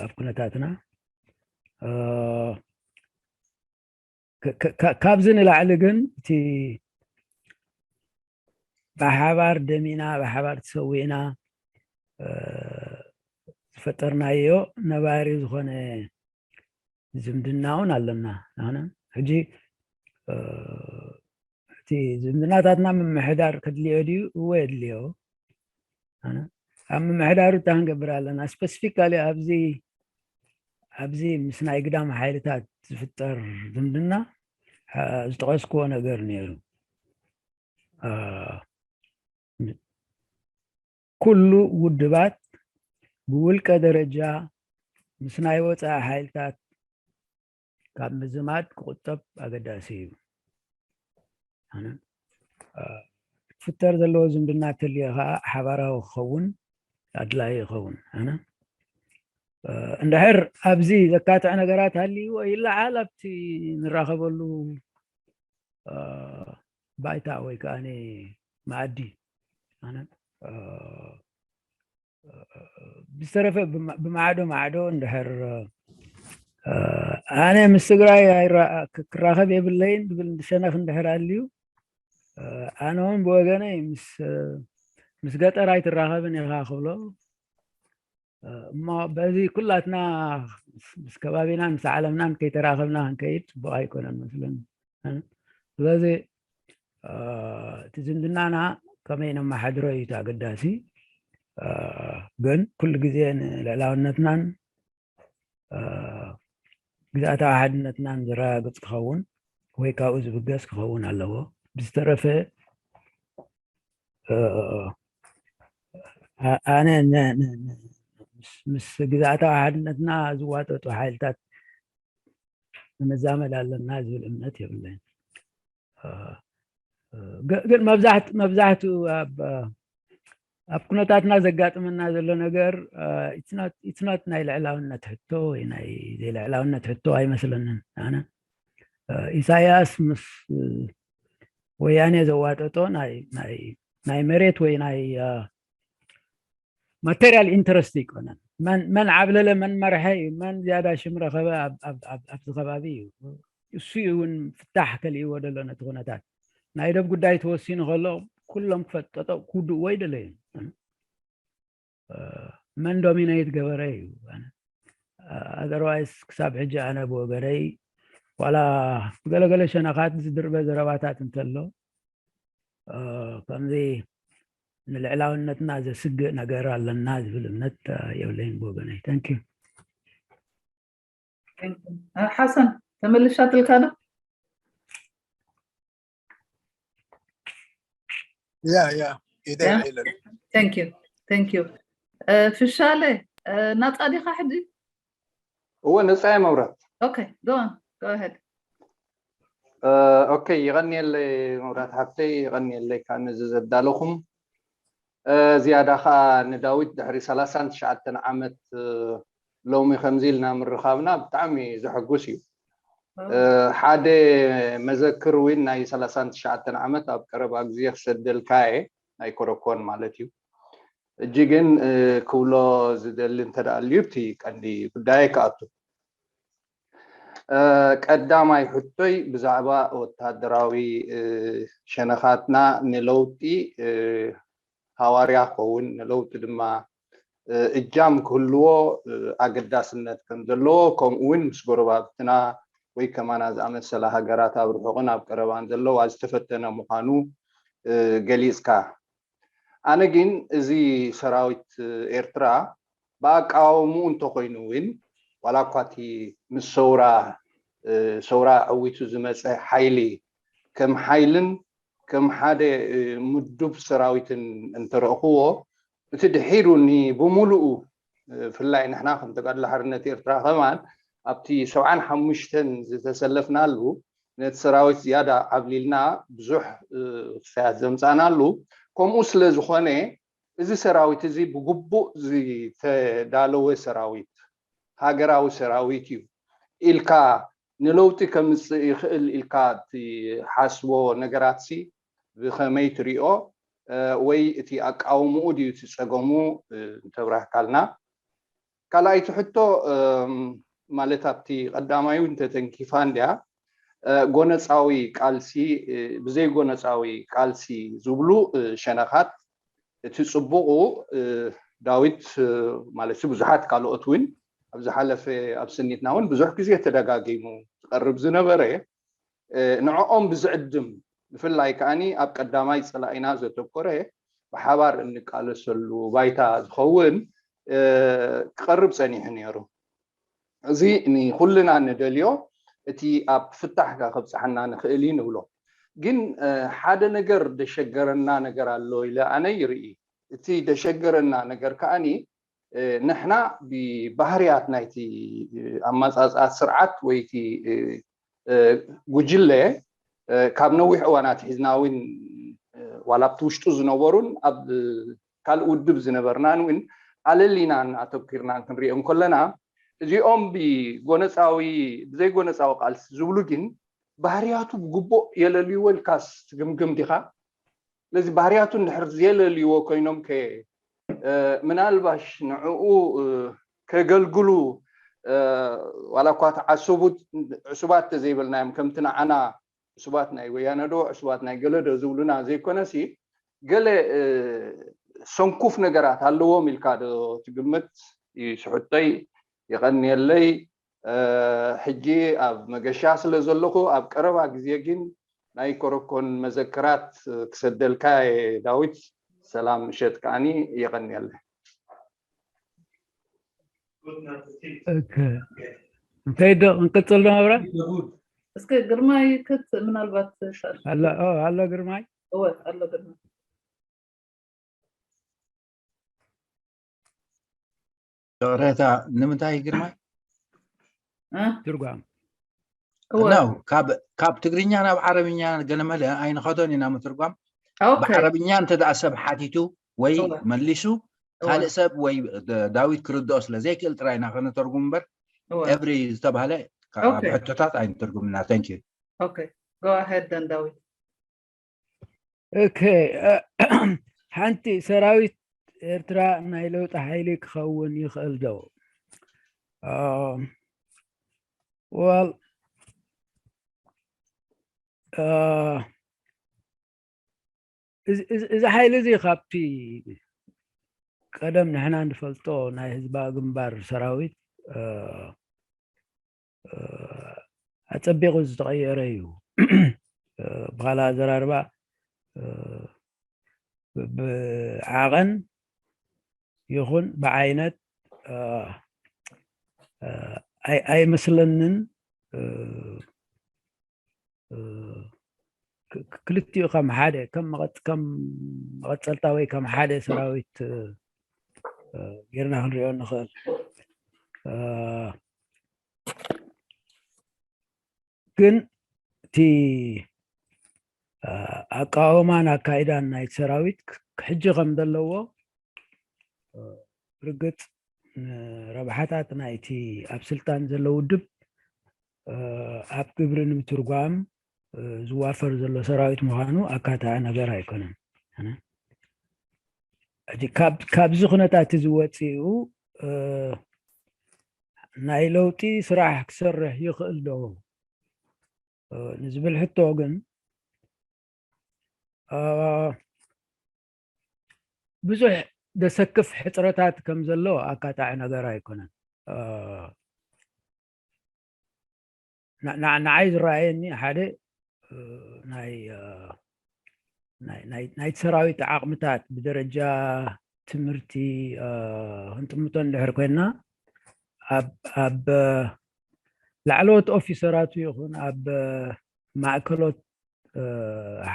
ኣብ ኩነታትና ካብዚ ንላዕሊ ግን እቲ ብሓባር ደሚና ብሓባር ተሰዊእና ዝፈጠርናዮ ነባሪ ዝኾነ ዝምድና እውን ኣለና። ኣነ ሕጂ እቲ ዝምድናታትና ምምሕዳር ከድልዮ ድዩ? እወ የድልዮ። ኣነ ኣብ ምምሕዳሩ እንታይ ክንገብር ኣለና? ስፐሲፊካሊ ኣብዚ ኣብዚ ምስ ናይ ግዳም ሓይልታት ዝፍጠር ዝምድና ዝጠቐስክዎ ነገር ነይሩ። ኩሉ ውድባት ብውልቀ ደረጃ ምስ ናይ ወፃኢ ሓይልታት ካብ ምዝማድ ክቁጠብ ኣገዳሲ እዩ። ክፍጠር ዘለዎ ዝምድና ተልዮ ከዓ ሓባራዊ ክኸውን ኣድላይ ይኸውን። ኣነ እንድሕር ኣብዚ ዘካትዕ ነገራት ሃልይዎ ይለዓል ኣብቲ ንራኸበሉ ባይታ ወይ ከዓ መኣዲ። ኣነ ብዝተረፈ ብማዕዶ ማዕዶ እንድሕር ኣነ ምስ ትግራይ ክራኸብ የብለይን ዝብል ሸነኽ እንድሕር ኣልዩ ኣነ እውን ብወገነይ ምስ ገጠር ኣይትራኸብን ኢኻ ክብሎ እሞ በዚ ኩላትና ምስ ከባቢናን ምስ ዓለምናን ከይተራኸብና ክንከይድ ፅቡቅ ኣይኮነን መስለኒ። ስለዚ እቲ ዝምድናና ከመይ ነመሓድሮ እዩ እቲ ኣገዳሲ። ግን ኩሉ ግዜ ንልዕላውነትናን ግዝኣታዊ ሓድነትናን ዘረጋግፅ ክኸውን ወይ ካብኡ ዝብገስ ክኸውን ኣለዎ። ብዝተረፈ ኣ- ኣነ ን- ን- ን- ምስ- ምስ ግዝኣታዊ ሓድነትና ዝዋጠጡ ሓይልታት ንመዛመድ ኣለና ዝብል እምነት የብለይን። እ፣ እ፣ ግ- ግን መብዛሕት- መብዛሕትኡ ኣብ እ፣ ኣብ ኩነታትና ዘጋጥመና ዘሎ ነገር እ፣ it's not- it's not ናይ ልዕላውነት ሕቶ ወይ ናይ ዘይልዕላውነት ሕቶ ኣይመስለንን። ኣነ እ፣ ኢሳያስ ምስ እ፣ ወያኔ ዘዋጠጦ ናይ ናይ ናይ መሬት ወይ ናይ እ፣ ማቴሪያል ኢንተረስት ኣይኮነን። መን መን ዓብለለ፣ መን መርሐ እዩ፣ መን ዝያዳ ሽም ረኸበ ኣብ- ኣብ- ኣብ- ኣብዚ ከባቢ እዩ። እሱ እዩ እውን ፍታሕ ከልእዎ ደሎ ነቲ ኩነታት። ናይ ደብ ጉዳይ ተወሲኑ ከሎ ኩሎም ክፈጠጠው ክውድእዎ ይደለዩ። መን ዶሚነይት ገበረ እዩ። ኣዘርዋይስ ክሳብ ሕጂ ኣነ ብወገነይ ዋላ ብገለገለ ሸነኻት ዝድርበ ዘረባታት እንተሎ እ፣ ከምዚ ንልዕላውነትና ዘስግእ ነገር ኣለና ዝብል እምነት እ፣ የብለይን ብወገነይ። Thank you። ሓሰን ተመልሻትልካ ዶ? Yeah, yeah. It Yeah. is. Thank you. Thank you. እ፣ ፍሻለ እ፣ ናጻ ዲኻ ሕጂ? እወ፣ ነጻ እየ መብራት። Okay, go on. Go ahead. ኦኬ፣ ይቐንየለይ መብራት ሓፍተይ፣ ይቐንየለይ ካብ ነዚ ዘዳለኹም። እ፣ ዝያዳ ኸዓ ንዳዊት ድሕሪ ሰላሳን ትሽዓተን ዓመት እ፣ ሎሚ ከምዚ ኢልና ምርኻብና ብጣዕሚ ዘሐጉስ እዩ። እ፣ ሓደ መዘክር እውን ናይ ሰላሳን ትሽዓተን ዓመት ኣብ ቀረባ ግዜ ክሰደልካ እየ፣ ናይ ኮረኮን ማለት እዩ። እጂ ግን እ፣ ክብሎ ዝደሊ እንተደኣ ኣልዩ እቲ ቀንዲ ጉዳይ ክኣቱ። እ፣ ቀዳማይ ሕቶይ ብዛዕባ ወታደራዊ እ፣ ሸነኻትና ንለውጢ እ፣ ሃዋርያ ክኸውን ንለውጢ ድማ እ፣ እጃም ክህልዎ እ፣ ኣገዳስነት ከም ዘለዎ ከምኡ እውን ምስ ጎረባብትና ወይ ከማና ዝኣመሰላ ሃገራት ኣብ ርሑቕን ኣብ ቀረባን ዘለዋ ዝተፈተነ ምዃኑ እ፣ ገሊጽካ። ኣነ ግን እዚ ሰራዊት እ፣ ኤርትራ ብኣቃዋውምኡ እንተኾይኑ እውን ዋላ እኳ እቲ ምስ ሰውራ እ፣ ሰውራ ዓዊቱ ዝመፀ ሓይሊ ከም ሓይልን ከም ሓደ እ፣ ምዱብ ሰራዊትን እንተረእኽዎ እቲ ድሒሩ ኒ- ብምሉኡ እ፣ ብፍላይ ንሕና ከም ተጋድሎ ሓርነት ኤርትራ ከማን ኣብቲ ሰብዓን ሓሙሽተን ዝተሰለፍናሉ ነቲ ሰራዊት ዝያዳ ዓብሊልና ብዙሕ እ፣ ክፍያት ዘምፃእናሉ። ከምኡ ስለ ዝኾነ እዚ ሰራዊት እዚ ብግቡእ ዝተዳለወ ሰራዊት ሃገራዊ ሰራዊት እዩ ኢልካ ንለውጢ ከምፅእ ይኽእል ኢልካ ትሓስቦ ነገራት ሲ ብኸመይ ትሪኦ? እ፣ ወይ እቲ ኣቃውምኡ ድዩ እቲ ፀገሙ እ፣ እንተብራህካልና። ካልኣይቲ ሕቶ እም፣ ማለት ኣብቲ ቀዳማይ እውን ተተንኪፋ እንድያ እ፣ ጎነፃዊ ቃልሲ እ፣ ብዘይ ጎነፃዊ ቃልሲ ዝብሉ እ፣ ሸነኻት እቲ ፅቡቑ እ፣ ዳዊት እ፣ ማለት ብዙሓት ካልኦት እውን ኣብ ዝሓለፈ ኣብ ስኒትና እውን ብዙሕ ግዜ ተደጋጊሙ ዝቐርብ ዝነበረ እ፣ ንዕኦም ብዝዕድም ብፍላይ ከዓኒ ኣብ ቀዳማይ ፀላኢና ዘተኮረ ብሓባር እንቃለሰሉ ባይታ ዝኸውን እ፣ ክቐርብ ፀኒሑ ነይሩ። እዚ ንኩልና ንደልዮ እቲ ኣብ ፍታሕ ከብፅሓና ንኽእል እዩ ንብሎ። ግን እ፣ ሓደ ነገር ደሸገረና ነገር ኣሎ ኢለ ኣነ ይርኢ። እቲ ደሸገረና ነገር ከዓኒ እ፣ ንሕና ብባህርያት ናይቲ እ፣ ኣመፃፅኣ ስርዓት ወይ እቲ እ፣ እ፣ ጉጅለ እ፣ ካብ ነዊሕ እዋን ኣትሒዝና እውን እ፣ ዋላ ኣብቲ ውሽጡ ዝነበሩን ኣብ እ፣ ካልእ ውድብ ዝነበርናን እውን ኣለሊና ኣተኪርና ክንሪኦ እንከለና እዚኦም ብጎነፃዊ ብዘይጎነፃዊ ቃልሲ ዝብሉ ግን ባህርያቱ ብግቡእ የለልይዎ ኢልካስ ትግምግም ዲኻ? ስለዚ ባህርያቱ እንድሕር ዘየለልይዎ ኮይኖም ከ እ፣ ምናልባሽ ንዕኡ እ፣ ከገልግሉ እ፣ ዋላ እኳ ተዓሰቡት ዕሱባት ተዘይበልናዮም ከምቲ ንዓና ዕሱባት ናይ ወያነ ዶ ዕሱባት ናይ ገለ ዶ ዝብሉና ዘይኮነሲ ገለ እ፣ ሰንኩፍ ነገራት ኣለዎም ኢልካ ዶ ትግምት? እዩ ስሕቶይ። የቐንየለይ። እ፣ ሕጂ ኣብ መገሻ ስለ ዘለኹ ኣብ ቀረባ ግዜ ግን ናይ ኮረኮን መዘክራት ክሰደልካ እየ ዳዊት። ሰላም ምሸት ከዓኒ የቐንየለይ። ኦኬ። እንታይ ዶ ክንቅፅል ዶ መብራት? እስከ ግርማይ ክት ምናልባት ሻል ኣሎ ኦ፣ ኣሎ ግርማይ። እወ ኣሎ ግርማይ። ይቕሬታ፣ ንምንታይ ግርማይ? ትርጓም ነው። ካብ ትግርኛ ናብ ዓረብኛ ገለመለ ኣይንኸዶን ኢና ምትርጓም። ብዓረብኛ እንተ ደኣ ሰብ ሓቲቱ ወይ መሊሱ፣ ካልእ ሰብ ወይ ዳዊት ክርድኦ ስለ ዘይክእል ጥራይ ኢና ከነተርጉም እምበር፣ ኤቭሪ ዝተባህለ ሕቶታት ኣይንትርጉምና። Thank you. Okay, go ahead then, ዳዊት. Okay, ሓንቲ ሰራዊት ኤርትራ ናይ ለውጢ ሓይሊ ክኸውን ይኽእል ዶ? Well, እዚ ሓይሊ እዚ ካብቲ ቀደም ንሕና ንፈልጦ ናይ ህዝባዊ ግንባር ሰራዊት ኣጸቢቑ ዝተቐየረ እዩ። ብኻልእ ኣዘራርባ ብዓቐን ይኹን ብዓይነት ኣይመስለንን። ክልቲኡ ከም ሓደ ከም መቐጸልታ ወይ ከም ሓደ ሰራዊት ጌርና ክንሪኦ ንኽእል። ግን እቲ ኣቃወማን ኣካይዳን ናይቲ ሰራዊት ክሕጂ ከም ዘለዎ ርግጽ ንረብሓታት ናይቲ ኣብ ስልጣን ዘሎ ውድብ ኣብ ግብሪ ንምትርጓም ዝዋፈር ዘሎ ሰራዊት ምዃኑ ኣካታዒ ነገር ኣይኮነን። ሕጂ ካብዚ ኩነታት እዚ ወፂኡ ናይ ለውጢ ስራሕ ክሰርሕ ይኽእል ዶ ንዝብል ሕቶ ግን ብዙሕ ደሰክፍ ሕፅረታት ከም ዘሎ ኣካታዒ ነገር ኣይኮነን። ንዓይ ዝረኣየኒ ሓደ ናይቲ ሰራዊት ዓቕምታት ብደረጃ ትምህርቲ ክንጥምቶ እንድሕር ኮይና ኣብ ላዕለዎት ኦፊሰራቱ ይኹን ኣብ ማእከሎት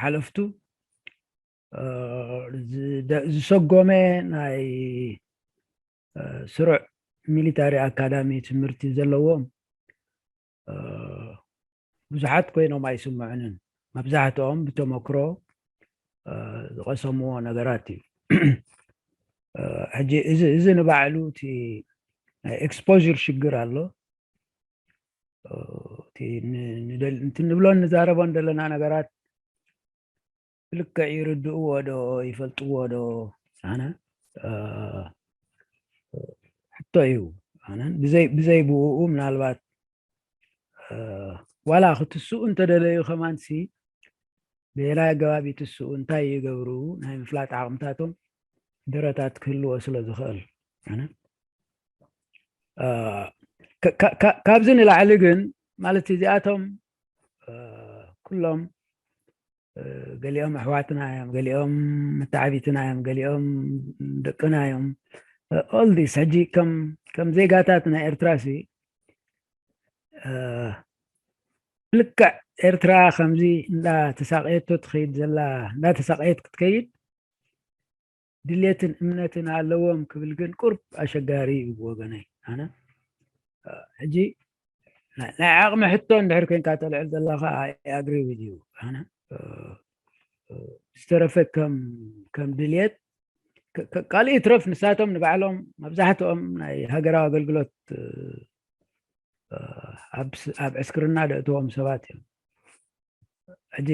ሓለፍቱ ዝሰጎመ ናይ ስሩዕ ሚሊታሪ ኣካዳሚ ትምህርቲ ዘለዎም ብዙሓት ኮይኖም ኣይስምዑንን። መብዛሕትኦም ብተመክሮ ዝቐሰምዎ ነገራት እዩ። ሕጂ እዚ ንባዕሉ እቲ ናይ ኤክስፖዥር ሽግር ኣሎ። እቲ ንብሎን ንዛረቦን ዘለና ነገራት ብልክዕ ይርድእዎ ዶ ይፈልጥዎ ዶ ኣነ ሕቶ እዩ። ኣነ ብዘይ ብዘይ ብኡ ምናልባት ዋላ ክትስኡ እንተደለዩ ከማንሲ ብየናይ ኣገባብ ይትስኡ እንታይ ይገብሩ ናይ ምፍላጥ ዓቕምታቶም ደረታት ክህልዎ ስለ ዝኽእል ኣነ ካብዚ ንላዕሊ ግን ማለት እዚኣቶም ኩሎም ገሊኦም ኣሕዋትና እዮም፣ ገሊኦም መተዓቢትና እዮም፣ ገሊኦም ደቅና እዮም። All this ሕጂ ከም ከም ዜጋታት ናይ ኤርትራ ሲ ልክዕ ኤርትራ ከምዚ እንዳተሳቀየቶ ትኸይድ ዘላ እንዳተሳቀየት ክትከይድ ድሌትን እምነትን ኣለዎም ክብል ግን ቁርብ ኣሸጋሪ እዩ ብወገነይ። ኣነ ሕጂ ናይ ዓቕሚ ሕቶ እንድሕር ኮይንካ ተልዕል ዘለኻ ኣግሪ ዩ ኣነ ዝተረፈ ከም ከም ድልየት ካልእ ይትረፍ ንሳቶም ንባዕሎም መብዛሕትኦም ናይ ሃገራዊ ኣገልግሎት ኣብ ዕስክርና ደእተዎም ሰባት እዮም። ሕጂ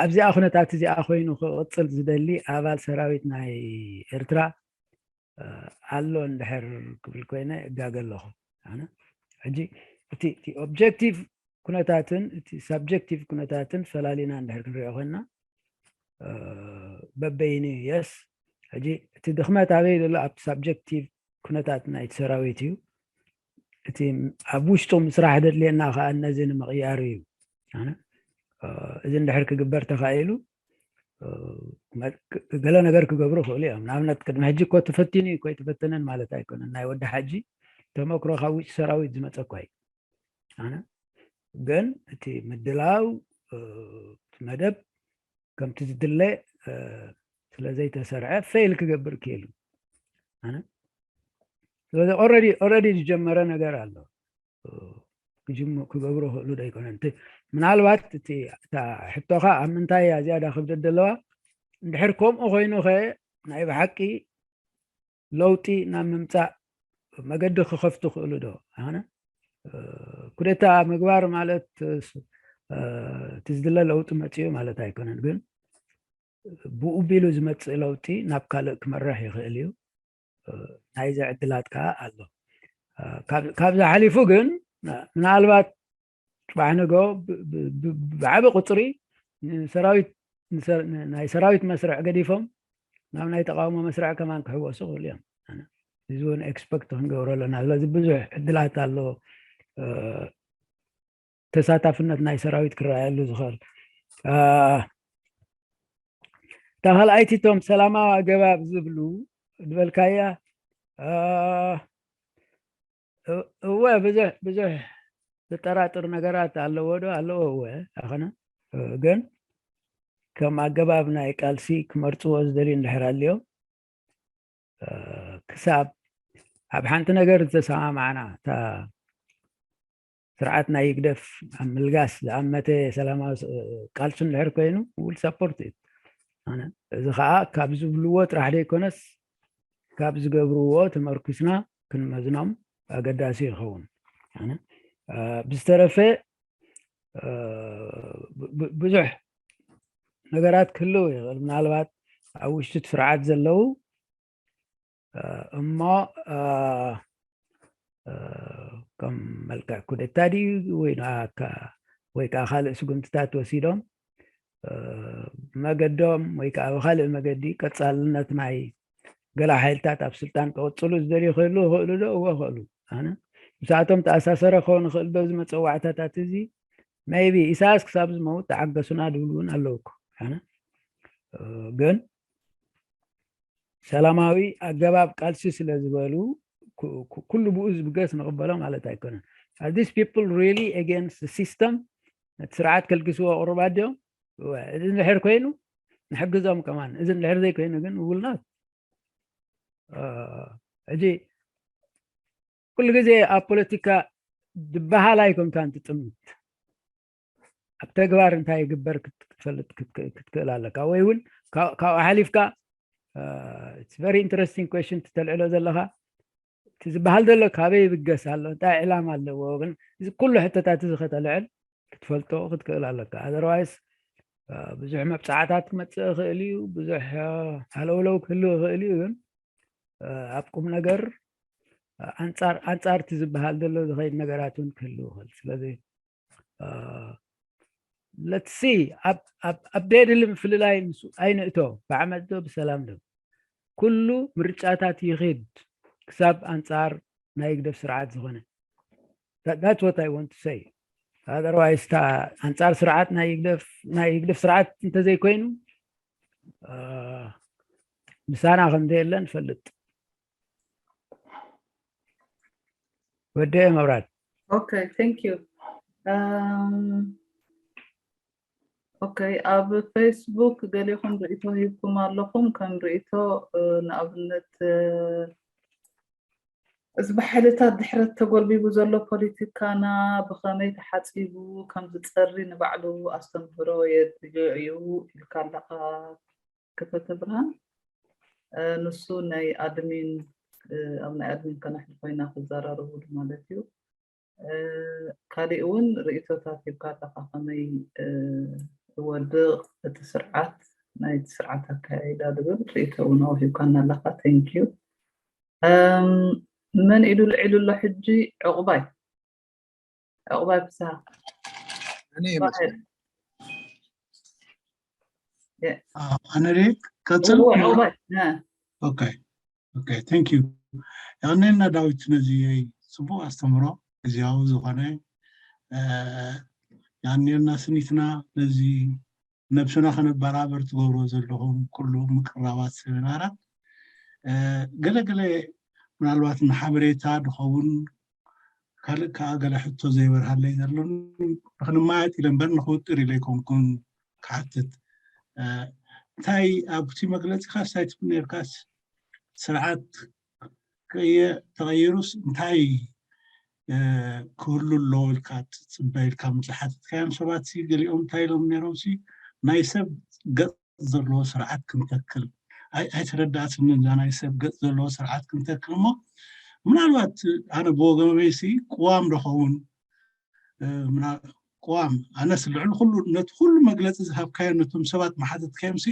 ኣብዚኣ ኩነታት እዚኣ ኮይኑ ክቕፅል ዝደሊ ኣባል ሰራዊት ናይ ኤርትራ ኣሎ እንድሕር ክብል ኮይነ እጋገ ኣለኹ። ኣነ ሕጂ እቲ እቲ ኦብጀክቲቭ ኩነታትን እቲ ሳብጀክቲቭ ኩነታትን ፈላሊና እንድሕር ክንሪኦ ኮይንና በበይኑ የስ ሕጂ እቲ ድኽመት ኣበይ ዘሎ ኣብቲ ሳብጀክቲቭ ኩነታት ናይቲ ሰራዊት እዩ። እቲ ኣብ ውሽጡ ምስራሕ ዘድልየና ከዓ ነዚ ንምቕያር እዩ። ኣነ እዚ እንድሕር ክግበር ተኻኢሉ ገለ ነገር ክገብሩ ይኽእሉ እዮም። ንኣብነት ቅድሚ ሕጂ እኮ ተፈቲኑ እዩ እኮ ኣይተፈተነን ማለት ኣይኮነን። ናይ ወዲ ሓጂ ተመክሮ ካብ ውጭ ሰራዊት ዝመፀ እኳ እዩ። ኣነ ግን እቲ ምድላው እቲ መደብ ከምቲ ዝድለ ስለ ዘይተሰርዐ ፌል ክገብር ክኢሉ። ኣነ ስለዚ already already ዝጀመረ ነገር ኣሎ። ክጅም ክገብሩ ክእሉ ዶ ኣይኮነን? እቲ ምናልባት እቲ እታ ሕቶኻ ኣብ ምንታይ እያ ዝያዳ ክብደት ዘለዋ? እንድሕር ከምኡ ኮይኑ ኸ ናይ ብሓቂ ለውጢ ናብ ምምፃእ መገዲ ክኸፍቱ ክእሉ ዶ? ኣነ ኩደታ ምግባር ማለት እቲ ዝድለ ለውጢ መፅኡ ማለት ኣይኮነን፣ ግን ብኡ ቢሉ ዝመፅእ ለውጢ ናብ ካልእ ክመርሕ ይኽእል እዩ። ናይዚ ዕድላት ከዓ ኣሎ። ካብዚ ሓሊፉ ግን ምናልባት ፅባሕ ንግሆ ብዓቢ ቁፅሪ ናይ ሰራዊት መስርዕ ገዲፎም ናብ ናይ ተቃውሞ መስርዕ ከማን ክሕወሱ ክኽእሉ እዮም። እዚ እውን ኤክስፐክት ክንገብሮ ኣለና። ስለዚ ብዙሕ ዕድላት ኣሎ። ተሳታፍነት ናይ ሰራዊት ክረኣየሉ ዝኽእል። እታ ካልኣይቲ እቶም ሰላማዊ ኣገባብ ዝብሉ ዝበልካያ እወ ብዙሕ ብዙሕ ዘጠራጥር ነገራት ኣለዎ ዶ ኣለዎ? እወ ኣኸነ ግን ከም ኣገባብ ናይ ቃልሲ ክመርፅዎ ዝደልዩ እንድሕር ኣልዮም ክሳብ ኣብ ሓንቲ ነገር ዝተሰማማዕና እታ ስርዓት ናይ ህግደፍ ኣብ ምልጋስ ዝኣመተ ሰላማዊ ቃልሱ እንድሕር ኮይኑ ውል ሰፖርት እዩ። እዚ ከዓ ካብ ዝብልዎ ጥራሕ ዘይኮነስ ካብ ዝገብርዎ ተመርኩስና ክንመዝኖም ኣገዳሲ ይኸውን። ብዝተረፈ ብዙሕ ነገራት ክህልው ይኽእል። ምናልባት ኣብ ውሽጢ እቲ ስርዓት ዘለዉ እሞ ከም መልክዕ ኩደታ ድዩ ወይ ወይ ከዓ ካልእ ስጉምትታት ወሲዶም ብመገዶም ወይ ከዓ ብካልእ መገዲ ቀፃልነት ናይ ገላ ሓይልታት ኣብ ስልጣን ክቕፅሉ ዝደልዩ ክህሉ ይኽእሉ ዶ? እወ ይኽእሉ። ኣነ ምስኣቶም ተኣሳሰረ ክኸውን ይኽእል ዶ? እዚ መፀዋዕታታት እዚ maybe ኢሳያስ ክሳብ ዝመውት ተዓገሱና ድብሉ እውን ኣለዉ እኮ። ኣነ ግን ሰላማዊ ኣገባብ ቃልሲ ስለ ዝበሉ ኩሉ ብኡ ዝብገስ ንቕበሎ ማለት ኣይኮነን። These people really against the system ነቲ ስርዓት ከልግስዎ ቅሩባት ድዮም? እዚ እንድሕር ኮይኑ ንሕግዞም ከማን፣ እዚ እንድሕር ዘይኮይኑ ግን ውልናት ሕጂ ኩሉ ግዜ ኣብ ፖለቲካ ዝበሃል ኣይኮንካን ትጥምት፣ ኣብ ተግባር እንታይ ይግበር ክትፈልጥ ክትክእል ኣለካ። ወይ እውን ካብኡ ሓሊፍካ very interesting question ትተልዕሎ ዘለካ እቲ ዝበሃል ዘሎ ካበይ ይብገስ ኣሎ፣ እንታይ ዕላማ ኣለዎ? ግን እዚ ኩሉ ሕቶታት እዚ ከተልዕል ክትፈልጦ ክትክእል ኣለካ። Otherwise ብዙሕ መብፃዕታት ክመፅእ ይኽእል እዩ፣ ብዙሕ ሃለውለው ክህልው ይኽእል እዩ። ግን ኣብ ቁም ነገር ኣንፃር ኣንፃር እቲ ዝበሃል ዘሎ ዝኸይድ ነገራት እውን ክህልው ይኽእል። ስለዚ let's see ኣብ ዴድሊ ምፍልላይ ምስ ኣይንእቶ፣ ብዓመት ዶ ብሰላም ዶ ኩሉ ምርጫታት ይኽድ ክሳብ ኣንፃር ናይ ህግደፍ ስርዓት ዝኾነ። That's what I want to say. Otherwise ኣንፃር ስርዓት ናይ ህግደፍ ናይ ህግደፍ ስርዓት እንተዘይኮይኑ ምሳና ከም ዘየለ ንፈልጥ። ወደ መብራት Okay, thank you. Um, okay, ኣብ ፌስቡክ ገሊኹም ርእቶ ሂብኩም ኣለኹም። ከም ርእቶ ንኣብነት እዚ ብሓይልታት ድሕረት ተጎልቢቡ ዘሎ ፖለቲካና ብኸመይ ተሓፂቡ ከም ዝፀሪ ንባዕሉ ኣስተምህሮ የድልዮ እዩ ኢልካ ኣለኻ ክፈተ ብርሃን። ንሱ ናይ ኣድሚን ኣብ ናይ ኣድሚን ከነሕልፎ ኢና ክዘራረቡሉ ማለት እዩ። ካሊእ እውን ርእቶታት ሂብካ ኣለካ ከመይ ዝወድቕ እቲ ስርዓት ናይቲ ስርዓት ኣካያይዳ ዝብል ርእቶ እውን ኣውሂብካና ኣለካ። Thank you። መን ኢሉ ልዒሉ ኣሎ ሕጂ? ዕቑባይ ዕቑባይ ፍስሃ። ኣነ ደ ቀፅል። ኦኬ፣ ቴንክ ዩ። የቐንየልና ዳዊት ነዚ ፅቡቕ ኣስተምህሮ ግዜያዊ ዝኾነ። የቐንየልና ስኒትና ነዚ ነብስና ከነበራበር ትገብሮ ዘለኹም ኩሉ ምቅራባት ሰሚናራት። ገለ ገለ ምናልባት ንሓበሬታ ድኸውን ካልእ ከዓ ገለ ሕቶ ዘይበርሃለይ ዘሎ ንክንማየጥ ኢለ እምበር ንክውጥር ኢለ ኣይኮንኩን ክሓትት። እንታይ ኣብቲ መግለፂካ እንታይ ትብል ነርካስ ስርዓት ተቐይሩስ እንታይ ክህሉ ኣለዎ ኢልካ ትፅበ ኢልካ ምስ ዝሓተትካዮም ሰባት፣ ገሊኦም እንታይ ኢሎም ነይሮም? ናይ ሰብ ገፅ ዘለዎ ስርዓት ክንተክል ኣይተረዳእትኒ። እዛ ናይ ሰብ ገፅ ዘለዎ ስርዓት ክንተክል እሞ፣ ምናልባት ኣነ ብወገመይሲ ቅዋም ዶኸውን፣ ቅዋም ኣነስ ልዕሊ ኩሉ ነቲ ኩሉ መግለፂ ዝሃብካዮ ነቶም ሰባት መሓተትካዮምሲ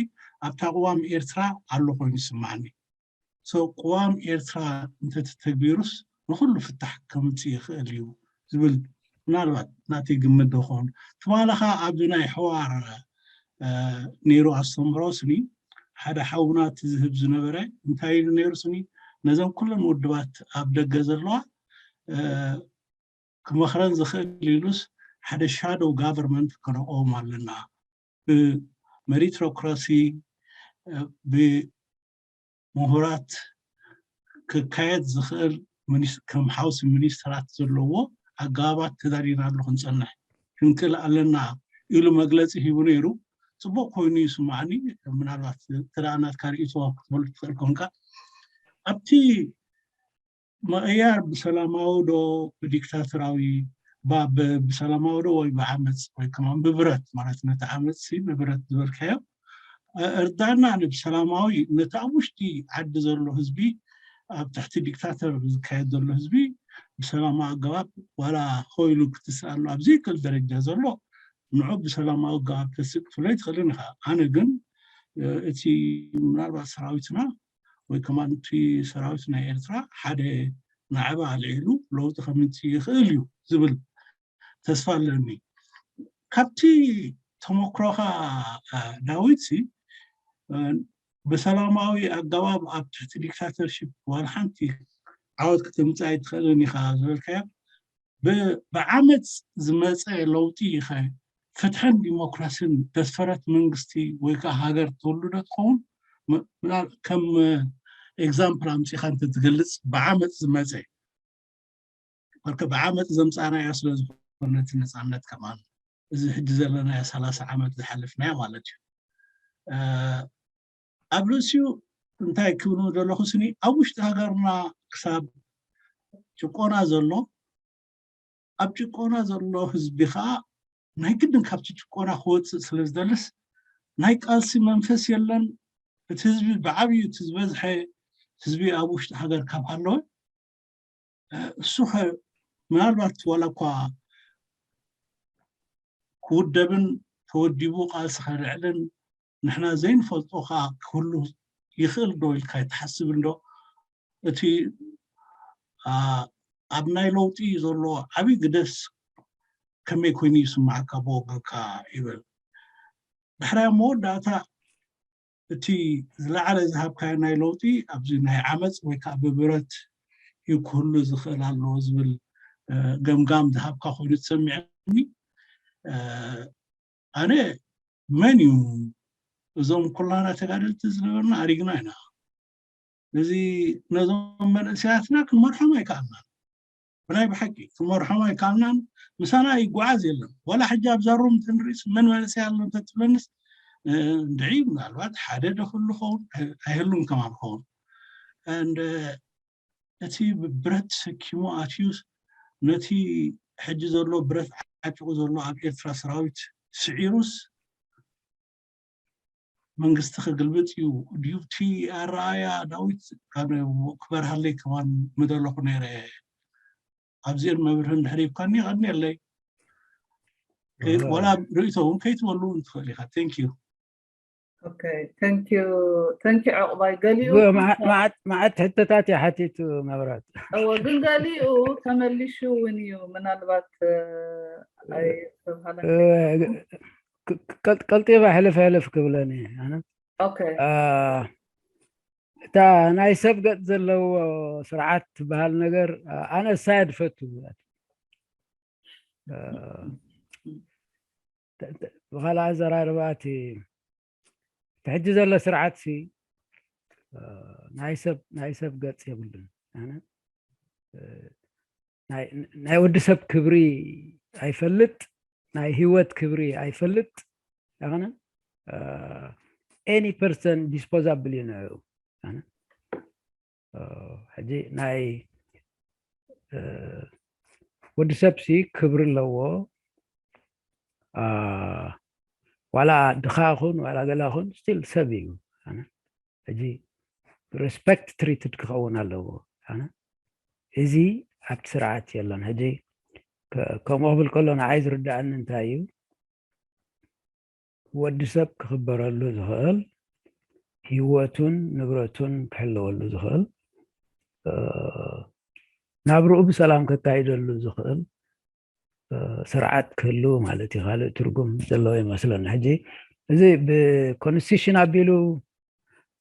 ኣብታ ቅዋም ኤርትራ ኣሎ ኮይኑ ይስማዓኒ። ቅዋም ኤርትራ እንተተተግቢሩስ ንኩሉ ፍታሕ ከምፅእ ይኽእል እዩ ዝብል ምናልባት ናተይ ግምት ዶ ኾን። ትማሊ ኸዓ ኣብዚ ናይ ሕዋር ነይሩ ኣስተምህሮ ስኒ ሓደ ሓውና እቲ ዝህብ ዝነበረ እንታይ ኢሉ ነይሩ ስኒ፣ ነዘን ኩለን ውድባት ኣብ ደገ ዘለዋ ክመኽረን ዝኽእል ኢሉስ ሓደ shadow government ከነቆም ኣለና። ብመሪትሮክራሲ ብምሁራት ክካየድ ዝኽእል ከም ሓውሲ ሚኒስትራት ዘለዎ ኣገባባት ተዳሊና ኣሎ ክንፀንሕ ክንክእል ኣለና ኢሉ መግለፂ ሂቡ ነይሩ። ፅቡቅ ኮይኑ ይስማዓኒ። ምናልባት ተደኣ ናትካ ርእይቶ ክትበሉ ትኽእል ኮንካ ኣብቲ ምቕያር ብሰላማዊ ዶ ብዲክታቶራዊ፣ ብሰላማዊ ዶ ወይ ብዓመፅ ወይ ከማን ብብረት ማለት ነቲ ዓመፅሲ ብብረት ዝበልካዮ እርዳና። ኣነ ብሰላማዊ ነቲ ኣብ ውሽጢ ዓዲ ዘሎ ህዝቢ ኣብ ትሕቲ ዲክታተር ዝካየድ ዘሎ ህዝቢ ብሰላማዊ ኣገባብ ዋላ ኮይሉ ክትስኣሉ ኣብ ዘይክእል ደረጃ ዘሎ ንዑ ብሰላማዊ ኣገባብ ተስእ ክትብሎ ይትኽእልን ኢኻ። ኣነ ግን እቲ ምናልባት ሰራዊትና ወይ ከማን እቲ ሰራዊት ናይ ኤርትራ ሓደ ናዕባ ኣልዒሉ ለውጢ ከምፅእ ይኽእል እዩ ዝብል ተስፋ ኣለኒ። ካብቲ ተመክሮኻ ዳዊት ሲ ብሰላማዊ ኣገባብ ኣብ ትሕቲ ዲክታተርሽፕ ዋላ ሓንቲ ዓወት ክተምፅእ ኣይትኽእልን ኢኻ ዝበልካዮ ብዓመፅ ዝመፀ ለውጢ ኢኸ ፍትሕን ዲሞክራሲን ዘስፈረት መንግስቲ ወይ ከዓ ሃገር ትህሉ ዶ ትኸውን? ከም ኤግዛምፕል ኣምፂኻ እንተትገልፅ ብዓመፅ ዝመፀ በርከ ብዓመፅ ዘምፃእናዮ ስለ ዝኾነ እቲ ነፃነት ከማን እዚ ሕጂ ዘለናዮ ሰላሳ ዓመት ዝሓለፍናዮ ማለት እዩ። ኣብ ርእሲኡ እንታይ ክብሉ ዘለኹ ስኒ ኣብ ውሽጢ ሃገርና ክሳብ ጭቆና ዘሎ ኣብ ጭቆና ዘሎ ህዝቢ ከዓ ናይ ግድን ካብቲ ጭቆና ክወፅእ ስለ ዝደልስ ናይ ቃልሲ መንፈስ የለን። እቲ ህዝቢ ብዓብዩ እቲ ዝበዝሐ ህዝቢ ኣብ ውሽጢ ሃገር ካብ ሃለወ እሱ ምናልባት ዋላ እኳ ክውደብን ተወዲቡ ቃልሲ ከልዕልን ንሕና ዘይንፈልጦ ከዓ ክህሉ ይኽእል ዶ ኢልካ ይትሓስብ እንዶ? እቲ ኣብ ናይ ለውጢ ዘሎ ዓብዪ ግደስ ከመይ ኮይኑ ይስማዓካ ብወገንካ ይብል። ድሕራይ መወዳእታ እቲ ዝለዓለ ዝሃብካዮ ናይ ለውጢ ኣብዚ ናይ ዓመፅ ወይ ከዓ ብብረት እዩ ክህሉ ዝኽእል ኣለዎ ዝብል ገምጋም ዝሃብካ ኮይኑ ዝሰሚዐኒ ኣነ መን እዩ እዞም ኩላና ተጋደልቲ ዝነበርና ኣሪግና ኢና። ነዚ ነዞም መንእሰያትና ክንመርሖም ኣይከኣልናን። ብናይ ብሓቂ ክንመርሖም ኣይከኣልናን። ምሳና ይጓዓዝ የለን። ዋላ ሕጂ ኣብዛ ሩም ትንሪስ መን መንእሰይ ኣሎ እንተትብለንስ እንድዒ ምናልባት ሓደ ደክሉ ኸውን ኣይህሉን ከማን ኸውን እንደ እቲ ብረት ተሰኪሙ ኣትዩስ ነቲ ሕጂ ዘሎ ብረት ዓጢቑ ዘሎ ኣብ ኤርትራ ሰራዊት ስዒሩስ መንግስቲ ክግልብጥ እዩ ድዩ እቲ ኣረኣያ ዳዊት? ክበርሃለይ ከማን ምደለኹ ነይረ። ኣብዚአን መብርህ እንድሕር ይብካኒ ይቐንየለይ። ዋላ ርእይቶ እውን ከይትበሉ እውን ትኽእል ኢኻ። Thank you። ኦኬ፣ thank you፣ thank you ዕቑባይ። ገሊኡ መዓት ሕቶታት እዩ ሓቲቱ መብራት። እወ፣ ግን ገሊኡ ተመሊሹ እውን እዩ። ምናልባት ኣይተብሃለን። ቀልጢፈ ሕልፍ ሕልፍ ክብለን እየ ኣነ። ኦኬ። እታ ናይ ሰብ ገፅ ዘለዎ ስርዓት ትበሃል ነገር ኣነ እሳያ ድፈቱ። ብኻልእ ኣዘራርባ እቲ ሕጂ ዘሎ ስርዓት ሲ ናይ ሰብ ናይ ሰብ ገፅ የብሉን። ኣነ ናይ ወዲ ሰብ ክብሪ ኣይፈልጥ፣ ናይ ህይወት ክብሪ ኣይፈልጥ። ኣነ any person disposable እዩ ነይሩ። ኣነ ሕጂ ናይ ወዲ ሰብሲ ክብሪ ኣለዎ። ዋላ ድኻ ኹን ዋላ ገላ ኹን ስቲል ሰብ እዩ። ሕጂ ሪስፐክት ትሪትድ ክኸውን ኣለዎ። እዚ ኣብቲ ስርዓት የለን። ሕጂ ከምኡ ክብል ከሎ ንዓይ ዝርዳእኒ እንታይ እዩ፣ ወዲ ሰብ ክኽበረሉ ዝኽእል፣ ህይወቱን ንብረቱን ክሕለወሉ ዝኽእል፣ ናብርኡ ብሰላም ከካይደሉ ዝኽእል ስርዓት ክህሉ ማለት እዩ። ካልእ ትርጉም ዘለዎ ይመስለኒ። ሕጂ እዚ ብኮንስቲቱሽን ኣቢሉ